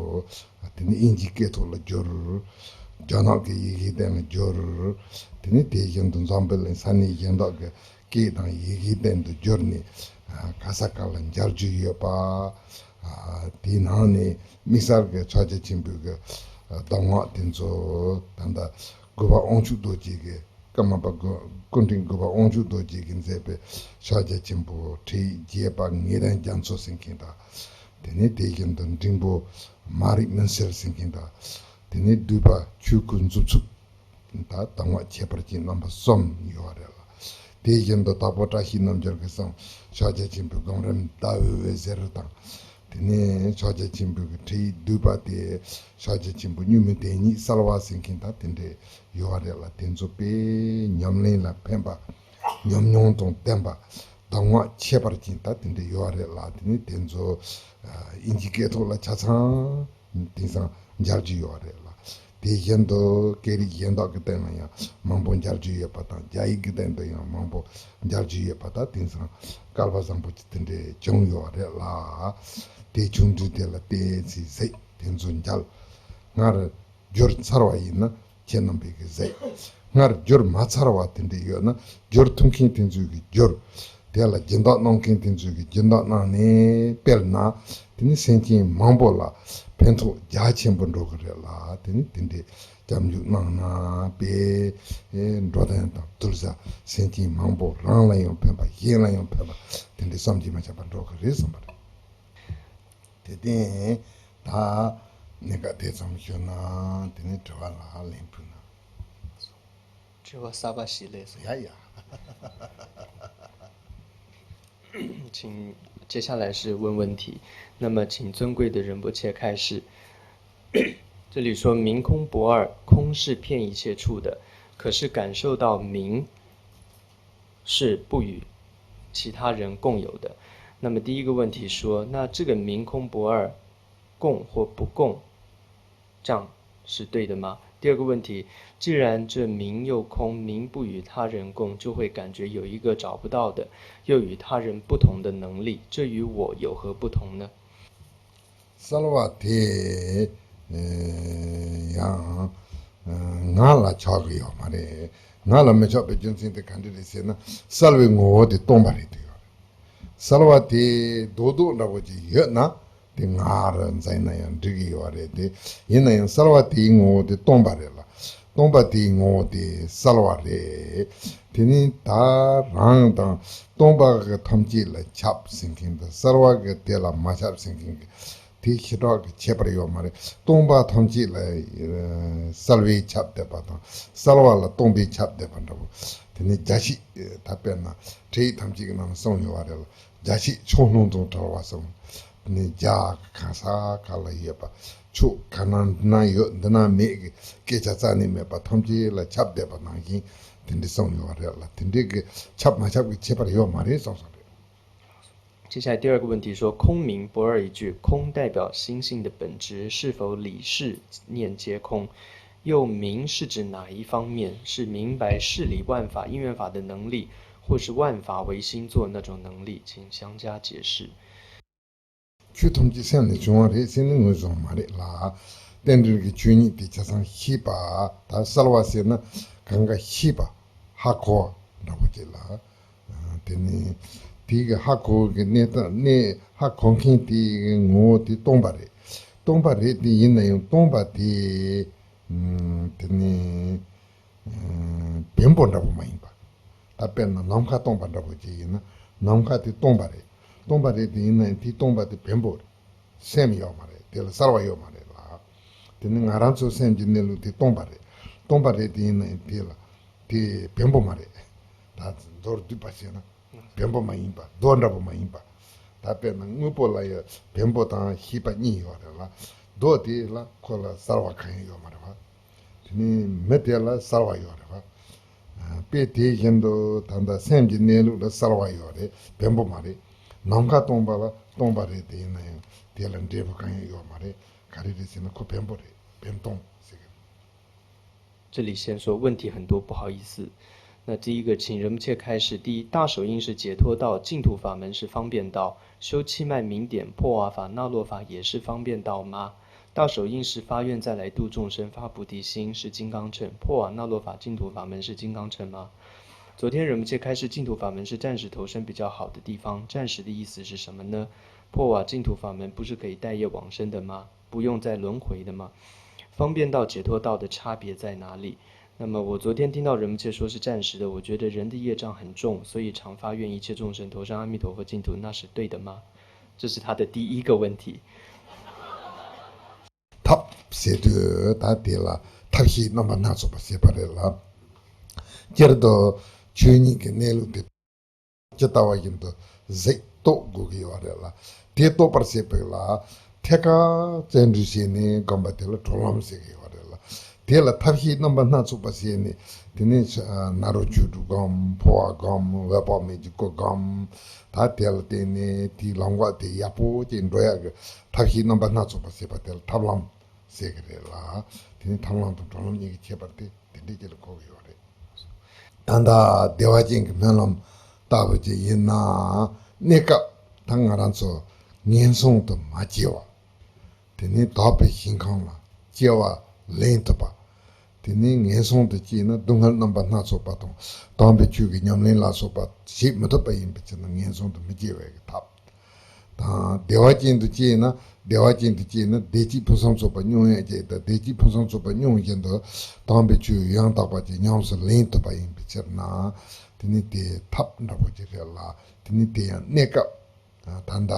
དེ་ནས་དབྱིན་ཇིའི་སྐད་ཐོག་ལ་བསྒྱུར། རྒྱ་ནག་གི་ཡི་གེ་སྟེང་ལ་བསྒྱུར། དེ་ནས་དེ་བཞིན་དུ་འཛམ་བུ་གླིང་ས་གནས་གཞན་དག་གི་སྐད་དང་ཡི་གེ་སྟེང་དུ་བསྒྱུར་ནས་ག་ས་ག་ལ་མཇལ་རྒྱུ་ཡོད་པ། དེའི་ནང་ནས་དམིགས་བསལ་གྱི་ཕྱག་རྒྱ་ཆེན་པོའི་གི་གདམས་ངག་དེ་ཚོ་ད་ལྟ་གུས་པ་དབང་ཕྱུག་རྡོ་རྗེ་གིས། ཀརྨ་པ་སྐུ་སྐུ་ཕྲེང་གུས་པ་དབང་ཕྱུག་རྡོ་རྗེ་གིས་མཛད་པའི་ཕྱག་རྒྱ་ཆེན་པོ་ཁྲིད་ཡིག་རྒྱས་པ་ངེས་གཏན་རྒྱ་མཚོ་ཟེར་མཁན་དང་། དེ་ནས་དེ་བཞིན་དུ་འབྲིང་པོ་མ་རིག་མུན་སེལ་ཟེར་མཁན་དང་། དེ་ནས་བསྡུས་པ་ཆོས་སྐུ་མཛུབ་ཚུགས། ད་གདམས་ངག་ཁྱད་པར་ཅན་རྣམ་པ་གསུམ་ཡོད་རེད་ལ། དེ་བཞིན་དུ་དྭགས་པོ་བཀྲ་ཤིས་རྣམ་རྒྱལ་གྱི་གསུང་ཕྱག་རྒྱ་ཆེན་པོའི་སྒོམ་རིམ་ཟླ་འོད་འོད་ཟེར་དང་། དེ་ནས་ཕྱག་རྒྱ་ཆེན་པོའི་གི་ཁྲིད་ཡིག་བསྡུས་པ་དེ་ཕྱག་རྒྱ་ཆེན་པོ་གཉུག་མའི་དེ་ཉིད་གསལ་བ་ཟེར་མཁན་དང་དེ་འདྲས་ཡོད་རེད་ལ། དེ་ཚོ་དཔེ་ཉམས་ལེན་ལ་ཕན་པ། ཉམས་མྱོང་དང་ལྡན་པ། གདམས་ངག་ཁྱད་པར་ཅན་ད་དེ་འདྲས་ཡོད་རེད་ལ། དེ་ནས་དེ་ཚོ་དབྱིན་ཇིའི་སྐད་ཐོག་ལ་ཆ་ཚང་དེང་སང་མཇལ་རྒྱུ་ཡོད་རེད་ལ། དེ་བཞིན་དུ་སྐད་རིགས་གཞན་དག་གི་སྟེང་ལ་ཡང་མང་པོ་མཇལ་རྒྱུ་ཡོད་པ་དང་། རྒྱ་ཡིག་གི་སྟེང་དུ་ཡང་མང་པོ་མཇལ་རྒྱུ་ཡོད་པ་དང་། དེང་སང་སྐལ་བ་བཟང་པོ་ཅིག་དེ་འདྲས་བྱུང་ཡོད་རེད་ལ། དེ་བྱུང་དུས་དེ་ལ་བལྟས་ཚེ་གཟིགས། དེ་ཚོ་མཇལ། སྔར་བསྒྱུར་ཚར་བ་ཡིན་ན་ཁྱེད་རྣམ་པས་ཀྱིས་གཟིགས། སྔར་བསྒྱུར་མ་ཚར་བ་དེ་འདྲས་ཡོད་ན་བསྒྱུར་ཐུབ་མཁན་དེ་ཚོས་ཀྱིས་བསྒྱུར། དེ་ལ་སྦྱིན་བདག་གནང་མཁན་དེ་ཚོས་ཀྱིས་སྦྱིན་བདག་གནང་ནས་སྤེལ་ན། དེ་ནི་སེམས་ཅན་མང་པོ་ལ་ཕན་ཐོགས་རྒྱ་ཆེན་པོ་འགྲོ་གི་རེད་ལ། དེ་ནི་དེ་འདྲའི་སྐྱབས་འཇུག་གནང་ན་དཔེ་འགྲོ་དོན་དང་གདུལ་བྱ་སེམས་ཅན་མང་པོ་རང་ལ་ཡང་ཕན་པ། གཞན་ལ་ཡང་ཕན་པ། དེ་འདྲའི་བསམ་གྱིས་མི་ཁྱབ་པ་འགྲོ་གི་རེད་བསམ་པ་རེད། དེ་སྟེང་ད་གནད་འགག་དེ་ཙམ་ཞུ་ན། དེ་ནི་དྲི་བ་ལ་ལན་ཕུལ་ན། དྲི་བ་གསར་པ་ཞིག་སླེབས་སོང་། ཡ་ཡ། 请，接下来是问问题。那么，请尊贵的仁波切开示。这里说"明空不二，空是遍一切处的，可是感受到明是不与其他人共有的。"那么第一个问题说，那这个"明空不二，共或不共"，这样是对的吗？第二个问题，既然这明又空，明不与他人共，就会感觉有一个找不到的，又与他人不同的能力，这与我有何不同呢？ གསལ་བ་དེ་ཡང་ང་ལ་ཆགས་ཀྱི་ཡོད་མ་རེད། ང་ལ་མི་ཆགས་པའི་རྒྱུ་མཚན་དེ་ག་འདྲ་རེད་ཟེར་ན། གསལ་བའི་ངོ་བོ་དེ་སྟོང་པ་རེད་དེ་ཡོད་རེད། གསལ་བ་དེ་རྡོག་རྡོག་འདྲ་པོ་ཅིག་ཡོད་ན་དེ་ང་རུ་འཛིན་ན་ཡང་འགྲིག་གི་ཡོད་རེད་དེ། ཡིན་ན་ཡང་གསལ་བ་དེའི་ངོ་བོ་དེ་སྟོང་པ་རེད་ལ། སྟོང་པ་དེའི་ངོ་བོ་དེ་གསལ་བ་རེད། དེ་ནི་ད་རང་དང་སྟོང་པ་གི་ཐམས་ཅད་ལ་ཁྱབ་ཟེར་མཁན་དང་། གསལ་བ་གི་དེ་ལ་མ་ཁྱབ་ཟེར་མཁན་གྱི་དེ་ཞེ་དྲག་གི་ཁྱད་པར་ཡོད་མ་རེད། སྟོང་པ་ཐམས་ཅད་ལ་གསལ་བས་ཁྱབ་བསྡད་པ་དང་། གསལ་བ་ལ་སྟོང་པས་ཁྱབ་བསྡད་པ་འདྲ་པོ། དེ་ནི་རྒྱ་ཤེས། ད་དཔེར་ན་ཁྲིད་ཡིག་ཐམས་ཅད་ཀྱི་ནང་ན་གསུངས་ཡོད་པ་རེད་ལ། རྒྱ་ཤེས་ཕྱོགས་ལྷུང་དང་བྲལ་བ་གསུངས། དེ་ནི་རྒྱ་གང་ས་ག་ལ་ཡོད་པ། ཕྱོགས་ག་ན་འདི་ན་ཡོད་འདི་ན་མེད་ཀྱི་སྐད་ཆ་རྩ་ནས་མེད་པ་ཐམས་ཅད་ལ་ཁྱབ་བསྡད་པ་ནང་བཞིན་དེ་འདྲ་གསུངས་ཡོད་པ་རེད་ལ། དེ་འདྲའི་གི་ཁྱབ་མ་ཁྱབ་ཀྱི་ཁྱད་པར་ཡོད་མ་རེད་གསུངས་སོང་རེད། 接下来第二个问题说，空明不二一句，空代表心性的本质，是否理事念皆空？又明是指哪一方面？是明白事理万法、因缘法的能力，或是万法唯心作那种能力？请详加解释。 ཆོས་ཐམས་ཅད་སེམས་ལས་བྱུང་བ་རེད་ཟེར་ནས་ངོས་བཟུང་མ་རེད་ལ། རྟེན་འབྲེལ་གྱི་ཆོས་ཉིད་དེ་ཆ་ཚང་ཤེས་པ། ད་གསལ་བ་ཟེར་ན་གང་ག་ཤེས་པ། ཧ་གོ་བ་འདྲ་པོ་ཅིག་ལ། དེ་ནས་དེ་གི་ཧ་གོ་གི་གནས་སྟངས་གནས་ཧ་གོ་མཁན་དེ་གི་ངོ་བོ་དེ་སྟོང་པ་རེད། སྟོང་པ་རེད་དེ་ཡིན་ན་ཡང་སྟོང་པ་དེ་དེ་ནས་བེམ་པོ་འདྲ་པོ་མ་ཡིན་པ། ད་དཔེར་ན་ནམ་མཁའ་སྟོང་པ་འདྲ་པོ་ཅིག་ཡིན་ན་ནམ་མཁའ་དེ་སྟོང་པ་རེད། སྟོང་པ་རེད་དེ་ཡིན་ན་ཡང་དེ་སྟོང་པ་དེ་བེམ་པོ་རེད། སེམས་ཡོད་མ་རེད། དེ་ལ་གསལ་བ་ཡོད་མ་རེད་ལ། དེ་ནི་ང་རང་ཚོའི་སེམས་ཀྱི་གནས་ལུགས་དེ་སྟོང་པ་རེད། སྟོང་པ་རེད་དེ་ཡིན་ན་ཡང་དེ་ལ་དེ་བེམ་པོ་མ་རེད། ད་མདོར་བསྡུས་པ་བྱས་ན་བེམ་པོ་མ་ཡིན་པ། རྡོ་འདྲ་པོ་མ་ཡིན་པ། ད་དཔེར་ན་དངོས་པོ་ལ་ཡང་བེམ་པོ་དང་ཤེས་པ་གཉིས་ཡོད་རེད་ལ། རྡོ་དེ་ལ་ཁོ་ལ་གསལ་བ་གང་ཡང་ཡོད་མ་རེད་བ། དེ་ནས་མི་དེ་ལ་གསལ་བ་ཡོད་རེད་བ། དཔེ་དེ་བཞིན་དུ་ད་ལྟ་སེམས་ཀྱི་གནས་ལུགས་ལ་གསལ་བ་ཡོད་རེད། བེམ་པོ་མ་རེད། ནམ་མཁའ་སྟོང་པ་ལ་སྟོང་པ་རེད་དེ་ཡིན་ན་ཡང་དེ་ལ་འབྲས་བུ་གང་ཡང་ཡོད་མ་རེད། ག་རེ་རེད་ཟེར་ན་ཁོ་བེམ་པོ་རེད། བེམ་སྟོང་ཟེར་གི་རེད། 这里先说问题很多，不好意思。那第一个，请仁波切开示。第一，大手印是解脱道，净土法门是方便道，修气脉明点、破瓦法、那洛法也是方便道吗？大手印是发愿再来度众生，发菩提心是金刚乘，破瓦那洛法净土法门是金刚乘吗？昨天仁波切开示，净土法门是暂时投生比较好的地方，暂时的意思是什么呢？破瓦净土法门不是可以带业往生的吗？不用再轮回的吗？方便道、解脱道的差别在哪里？那么我昨天听到仁波切说是暂时的，我觉得人的业障很重，所以常发愿一切众生投生阿弥陀佛净土，那是对的吗？这是他的第一个问题。 ཐབས་ཟེར་དུས་ད་དེ་ལ་ཐབས་ཤེས་རྣམ་པ་སྣ་ཚོགས་པ་ཟེར་བ་རེད་ལ། སྤྱིར་དུ་ཆོས་ཉིད་ཀྱི་གནས་ལུགས་དེ་ཇི་ལྟ་བ་བཞིན་དུ་གཟིགས་རྟོགས་དགོས་ཀྱི་ཡོད་རེད་ལ། དེ་རྟོགས་པར་བྱེད་པའི་ལ་ཐད་ཀར་བརྩོན་འགྲུས་བྱས་ནས་སྒོམ་པ་དེ་ལ་གྲོལ་ལམ་ཟེར་གྱི་ཡོད་རེད་ལ། དེ་ལ་ཐབས་ཤེས་རྣམ་པ་སྣ་ཚོགས་པ་བྱས་ནས་དེ་ནས་ནཱ་རོ་ཆོས་དྲུག་སྒོམ། འཕོ་བ་སྒོམ། འོད་དཔག་མེད་ཀྱི་སྐུ་སྒོམ། ད་དེ་ལ་བརྟེན་ནས་དེའི་ལམ་ཁ་དེ་ཡག་པོ་ཅིག་འགྲོ་ཡག་གི་ཐབས་ཤེས་རྣམ་པ་སྣ་ཚོགས་པ་ཟེར་བ་དེ་ལ་ཐབས་ལམ་ཟེར་གི་རེད་ལ། དེ་ནས་ཐབས་ལམ་དང་གྲོལ་ལམ་གཉིས་ཀྱི་ཁྱད་པར་དེ་དེ་འདྲའི་ཅིག་ལ་གོ་གི་ཡོད་རེད། ད་ལྟ་བདེ་བ་ཅན་གྱི་སྨོན་ལམ་ལྟ་བུ་ཅིག་ཡིན་ན་གནས་སྐབས་ད་ང་རང་ཚོ་ངན་སོང་དུ་མ་སྐྱེ་བ། དེ་ནས་དག་པའི་ཞིང་ཁམས་ལ་སྐྱེ་བ་ལེན་ཐུབ་པ། དེ་ནས་ངན་སོང་དུ་སྐྱེས་ན་སྡུག་བསྔལ་རྣམ་པ་སྣ་ཚོགས་པ་དང་དམ་པའི་ཆོས་ཀྱི་ཉམས་ལེན་ལ་སོགས་པ་བྱེད་མི་ཐུབ་པ་ཡིན་པའི་ཕྱིར་ན་ངན་སོང་དུ་མི་སྐྱེ་བའི་གི་ཐབས་དང་། བདེ་བ་ཅན་དུ་སྐྱེས་ན་བདེ་བ་ཅན་དུ་སྐྱེས་ན་བདེ་སྐྱིད་ཕུན་སུམ་ཚོགས་པ་མྱོང་ཡག་ཅིག་དང་། བདེ་སྐྱིད་ཕུན་སུམ་ཚོགས་པ་མྱོང་བཞིན་དུ་དམ་པའི་ཆོས་ཡང་དག་པ་ཅིག་ཉམས་སུ་ལེན་ཐུབ་པ་ཡིན་པའི་ཕྱིར་ན་དེ་ནི་དེ་ཐབས་འདྲ་པོ་ཅིག་རེད་ལ། དེ་ནི་དེ་ཡང་གནས་སྐབས། ད་ལྟ་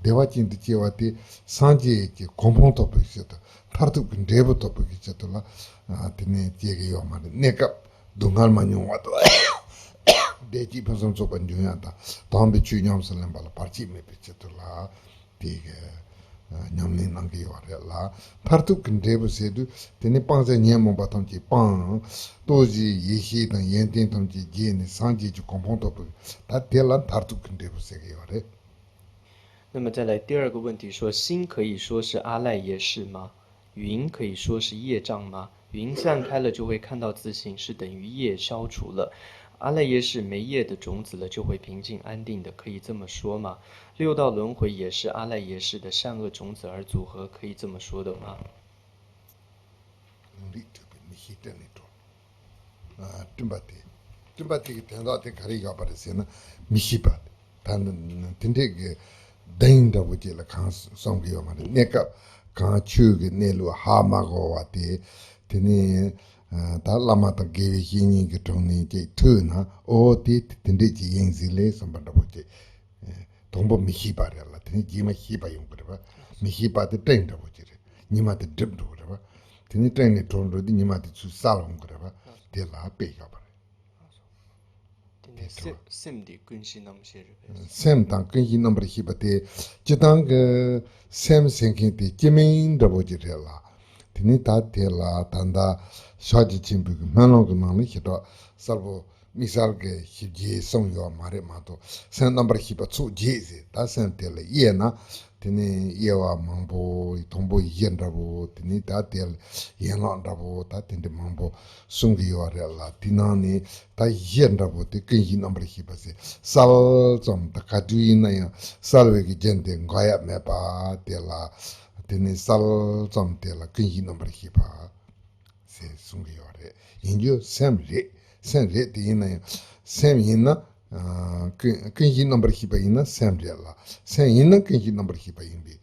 བདེ་བ་ཅན་དུ་སྐྱེ་བ་དེ་སངས་རྒྱས་ཀྱི་གོ་འཕང་ཐོབ་པའི་ཆེད་དུ། མཐར་ཐུག་གི་འབྲས་བུ་ཐོབ་པའི་ཆེད་དུ་ལ་དེ་ནས་སྐྱེ་གི་ཡོད་མ་རེད། གནས་སྐབས་སྡུག་བསྔལ་མ་མྱོང་བ་དང་བདེ་སྐྱིད་ཕུན་སུམ་ཚོགས་པ་འབྱུང་ཡག་དང་། དམ་པའི་ཆོས་ཉམས་སུ་ལེན་པ་ལ་བར་ཆད་མེད་པའི་ཆེད་དུ་ལ་དེ་གི་ཉམས་ལེན་གནང་གི་ཡོད་རེད་ལ། མཐར་ཐུག་གི་འབྲས་བུ་ཟེར་དུས་དེ་ནི་སྤང་བྱ་ཉོན་མོངས་པ་ཐམས་ཅད་སྤངས། ལྟོ་བཞིའི་ཡེ་ཤེས་དང་ཡོན་ཏན་ཐམས་ཅད་རྒྱས་ནས་སངས་རྒྱས་ཀྱི་གོ་འཕང་ཐོབ་པའི་ད་དེ་ལ་མཐར་ཐུག་གི་འབྲས་བུ་ཟེར་གི་ཡོད་རེད། 那么再来第二个问题说，心可以说是阿赖耶识吗？云可以说是业障吗？云散开了就会看到自性，是等于业消除了。阿赖耶识没业的种子了，就会平静安定的，可以这么说吗？六道轮回也是阿赖耶识的善恶种子而组合，可以这么说的吗？ ལུང་རིགས་འཁྲུལ་པའི་མིག་ཤེས་སྤྲིན་ལས་གྲོལ། སྤྲིན་པ་དེ། སྤྲིན་པ་དེ་གི་དོན་དག་དེ་ག་རེ་ཡོད་པ་རེད་ཟེར་ན་མི་ཤེས་པ། ད་དེ་འདྲས་ཀྱི་གདེང་འདྲ་པོ་ཅིག་ལ་གང་གསུང་གི་ཡོད་མ་རེད། གནས་སྐབས་གང་ཆོས་ཀྱི་གནས་ལུགས་ཧ་མ་གོ་བ་དེ། དེ་ནས་ད་བླ་མ་དང་དགེ་བའི་བཤེས་གཉེན་གྱི་དྲུང་ནས་ཅིག་ཐོས་ན་ཨོ་དེ་དེ་འདྲས་ཅིག་ཡིན་ཟིག་ལས་བསམ་པ་འདྲ་པོ་ཅིག་དང་པོ་མི་ཤེས་པ་རེད་ལ། དེ་ནས་རྗེས་མ་ཤེས་པ་ཡོང་གི་རེད་པ། མི་ཤེས་པ་དེ་སྤྲིན་འདྲ་པོ་ཅིག་རེད། ཉི་མ་དེ་འགྲིབ་འགྲོ་གི་རེད་པ། དེ་ནས་སྤྲིན་ནས་གྲོལ་འགྲོ་དུས་ཉི་མ་དེ་ཚུར་ས་ལ་འོང་གི་རེད་པ། དེ་ལ་དཔེ་བཞག་པ་རེད། དེ་ནས་སེམས་སེམས་དེ་ཀུན་གཞི་རྣམ་ཤེས་རེད་པས། སེམས་དང་ཀུན་གཞི་རྣམ་པར་ཤེས་པ་དེ་སྤྱི་བཏང་གི་སེམས་ཟེར་མཁན་དེ་སྤྱི་མིང་འདྲ་པོ་ཅིག་རེད་ལ། དེ་ནས་ད་དེ་ལ་ད་ལྟ་ཕྱག་རྒྱ་ཆེན་པོའི་གི་སྨོན་ལམ་གི་ནང་ནས་ཞེ་དྲག་གསལ་པོ། དམིགས་བསལ་གྱི་ཞིབ་རྒྱས་གསུངས་ཡོད་མ་རེད་མ་གཏོགས། སེམས་རྣམ་པར་ཤེས་པ་ཚོགས་བརྒྱད་ཟེར། ད་སེམས་དེ་ལ་དབྱེ་ན། དེ་ནས་དབྱེ་བ་མང་པོ་ཡི་དང་པོ་བཞི་འདྲ་བོ། དེ་ནས་ད་དེ་ལ་ཡན་ལག་འདྲ་བོ། ད་དེ་འདྲ་མང་པོ་གསུང་གི་ཡོད་རེད་ལ། དེ་ནང་ནས་ད་བཞི་འདྲ་བོ་དེ་ཀུན་གཞི་རྣམ་པར་ཤེས་པ་ཟེར། གསལ་ཙམ་ད་ག་དུས་ཡིན་ན་ཡང་གསལ་བའི་གི་རྒྱན་དེ་འགག་ཡ་མེད་པ་དེ་ལ། དེ་ནས་གསལ་ཙམ་དེ་ལ་ཀུན་གཞི་རྣམ་པར་ཤེས་པ་ཟེར་གསུང་གི་ཡོད་རེད། ཡིན་རྒྱུ་སེམས་རེད། སེམས་རེད་དེ་ཡིན་ན་ཡང་། སེམས་ཡིན་ན། ཨ། ཀུན་ཀུན་གཞི་རྣམ་པར་ཤེས་པ་ཡིན་ན་སེམས་རེད་ལ། སེམས་ཡིན་ན་ཀུན་གཞི་རྣམ་པར་ཤེས་པ་ཡིན་པས།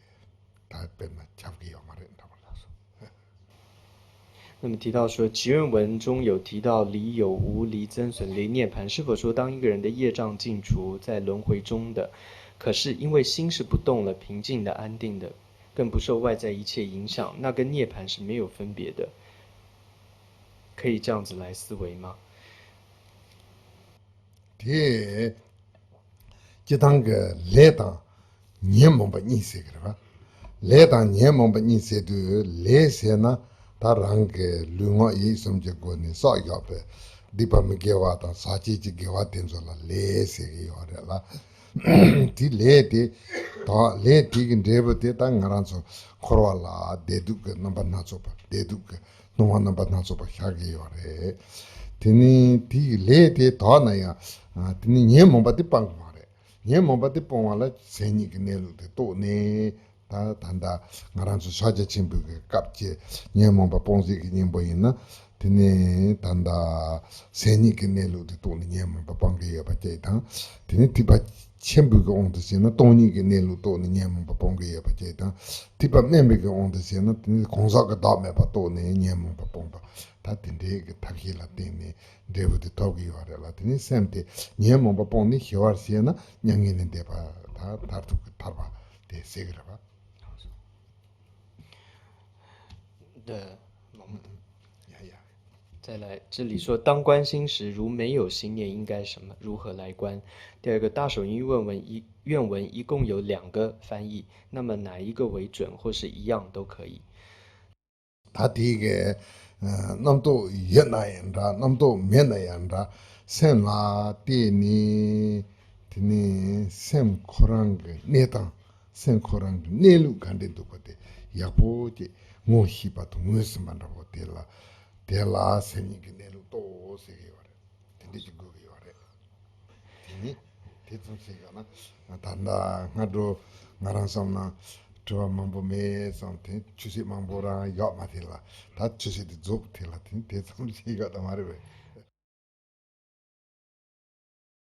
ད་དཔེར་ན་ཁྱབ་ཀྱི་ཡོད་མ་རེད་འདྲ་པོ་ལགས་སོ། 那么提到说，祈愿文中有提到离有无、离增损、离涅槃，是否说当一个人的业障尽除，在轮回中的，可是因为心是不动了、平静的、安定的，更不受外在一切影响，那跟涅槃是没有分别的，可以这样子来思维吗？ དེ། སྤྱི་བཏང་གི་ལས་དང་ཉོན་མོངས་པ་གཉིས་ཟེར་གི་རེད་པ། ལས་དང་ཉོན་མོངས་པ་གཉིས་ཟེར་དུས། ལས་ཟེར་ན་ད་རང་གི་ལུས་ངག་ཡིད་གསུམ་གྱི་སྒོ་ནས་བསགས་ཡོད་པའི་སྡིག་པ་མི་དགེ་བ་དང་ཟག་བཅས་ཀྱི་དགེ་བ་དེ་ཚོ་ལ་ལས་ཟེར་གི་ཡོད་རེད་ལ། དེ་ལས་དེ་དག་ལས་དེ་གི་འབྲས་བུ་དེ་ད་ང་རང་ཚོ་འཁོར་བ་ལ་བདེ་སྡུག་གི་རྣམ་པ་སྣ་ཚོགས་པ། བདེ་སྡུག་གི་སྣང་བ་རྣམ་པ་སྣ་ཚོགས་པ་ཤར་གྱི་ཡོད་རེད། དེ་ནས་དེའི་ལས་དེ་དག་ན་ཡང་། ཨ། དེ་ནས་ཉོན་མོངས་པ་དེ་སྤང་གི་མ་རེད། ཉོན་མོངས་པ་དེ་སྤོང་བ་ལ་མཚན་ཉིད་ཀྱི་གནས་ལུགས་དེ་རྟོགས་ནས། ད་ད་ལྟ་ང་རང་ཚོ་ཕྱག་རྒྱ་ཆེན་པོའི་གི་སྐབས་ཀྱི་ཉོན་མོངས་པ་སྤོང་བྱེད་ཀྱི་གཉེན་པོ་ཡིན་ན། དེ་ནས་ད་ལྟ་མཚན་ཉིད་ཀྱི་གནས་ལུགས་དེ་རྟོགས་ནས་ཉོན་མོངས་པ་སྤང་གི་ཡོད་པ་བཅས་དང་། དེ་ནས་ཐེག་པ་ཆེན་པོའི་གི་དབང་དུ་བྱས་ན་སྟོང་ཉིད་ཀྱི་གནས་ལུགས་རྟོགས་ནས་ཉོན་མོངས་པ་སྤོང་གི་ཡོད་པ་བཅས་དང་། ཐེག་པ་དམན་པའི་གི་དབང་དུ་བྱས་ན་དེ་ནི་གང་ཟག་གི་བདག་མེད་པ་རྟོགས་ནས་ཉོན་མོངས་པ་སྤོང་བ། ད་དེ་འདྲའི་གི་ཐབས་ཤེས་ལ་བརྟེན་ནས་འབྲས་བུ་དེ་ཐོབ་ཀྱི་ཡོད་རེད་ལ། དེ་ནི་སེམས་དེ་ཉོན་མོངས་པ་སྤངས་ནས་ཞི་བར་བྱས་ན་མྱ་ངན་ལས་འདས་པ། ད་མཐར་ཐུག་གི་ཐར་པ་དེ་ཟེར་གི་རེད་པ། 的。再来，这里说，当观心时，如没有心念，应该什么？如何来观？第二个，大手印愿文一愿文一共有两个翻译，那么哪一个为准，或是一样都可以。 ད་དེ་གི་རྣམ་རྟོག་ཡོད་ན་ཡང་འདྲ། རྣམ་རྟོག་མེད་ན་ཡང་འདྲ། སེམས་ལ་བལྟས་ནས། དེ་ནས་སེམས་ཁོ་རང་གི་གནས་སྟངས། སེམས་ཁོ་རང་གི་གནས་ལུགས་ག་འདྲས་འདུག་པ་དེ་ཡག་པོ་ཅིག་ངོ་ཤེས་པ་དང་ངོས་ཟིན་པ་འདྲ་པོ་དེ་ལ། དེ་ལ་སེམས་ཉིད་ཀྱི་གནས་ལུགས་རྟོགས་ཟེར་གི་ཡོད་རེད། དེ་འདྲས་ཅིག་དགོས་ཀྱི་ཡོད་རེད། དེ་ནི་དེ་ཙམ་ཞིག་ཡོད་ན། ད་ལྟ་སྔ་དྲོ་ང་རང་བསམ་ན་དྲི་བ་མང་པོ་མེད་བསམ། དེ་ཆུ་ཚོད་མང་པོ་རང་ཡོད་མ་རེད་ལ། ད་ཆུ་ཚོད་དེ་རྫོགས་དེ་ལ། དེ་ནི་དེ་ཙམ་ཞིག་ཡོད་ད་མ་རེད་པས།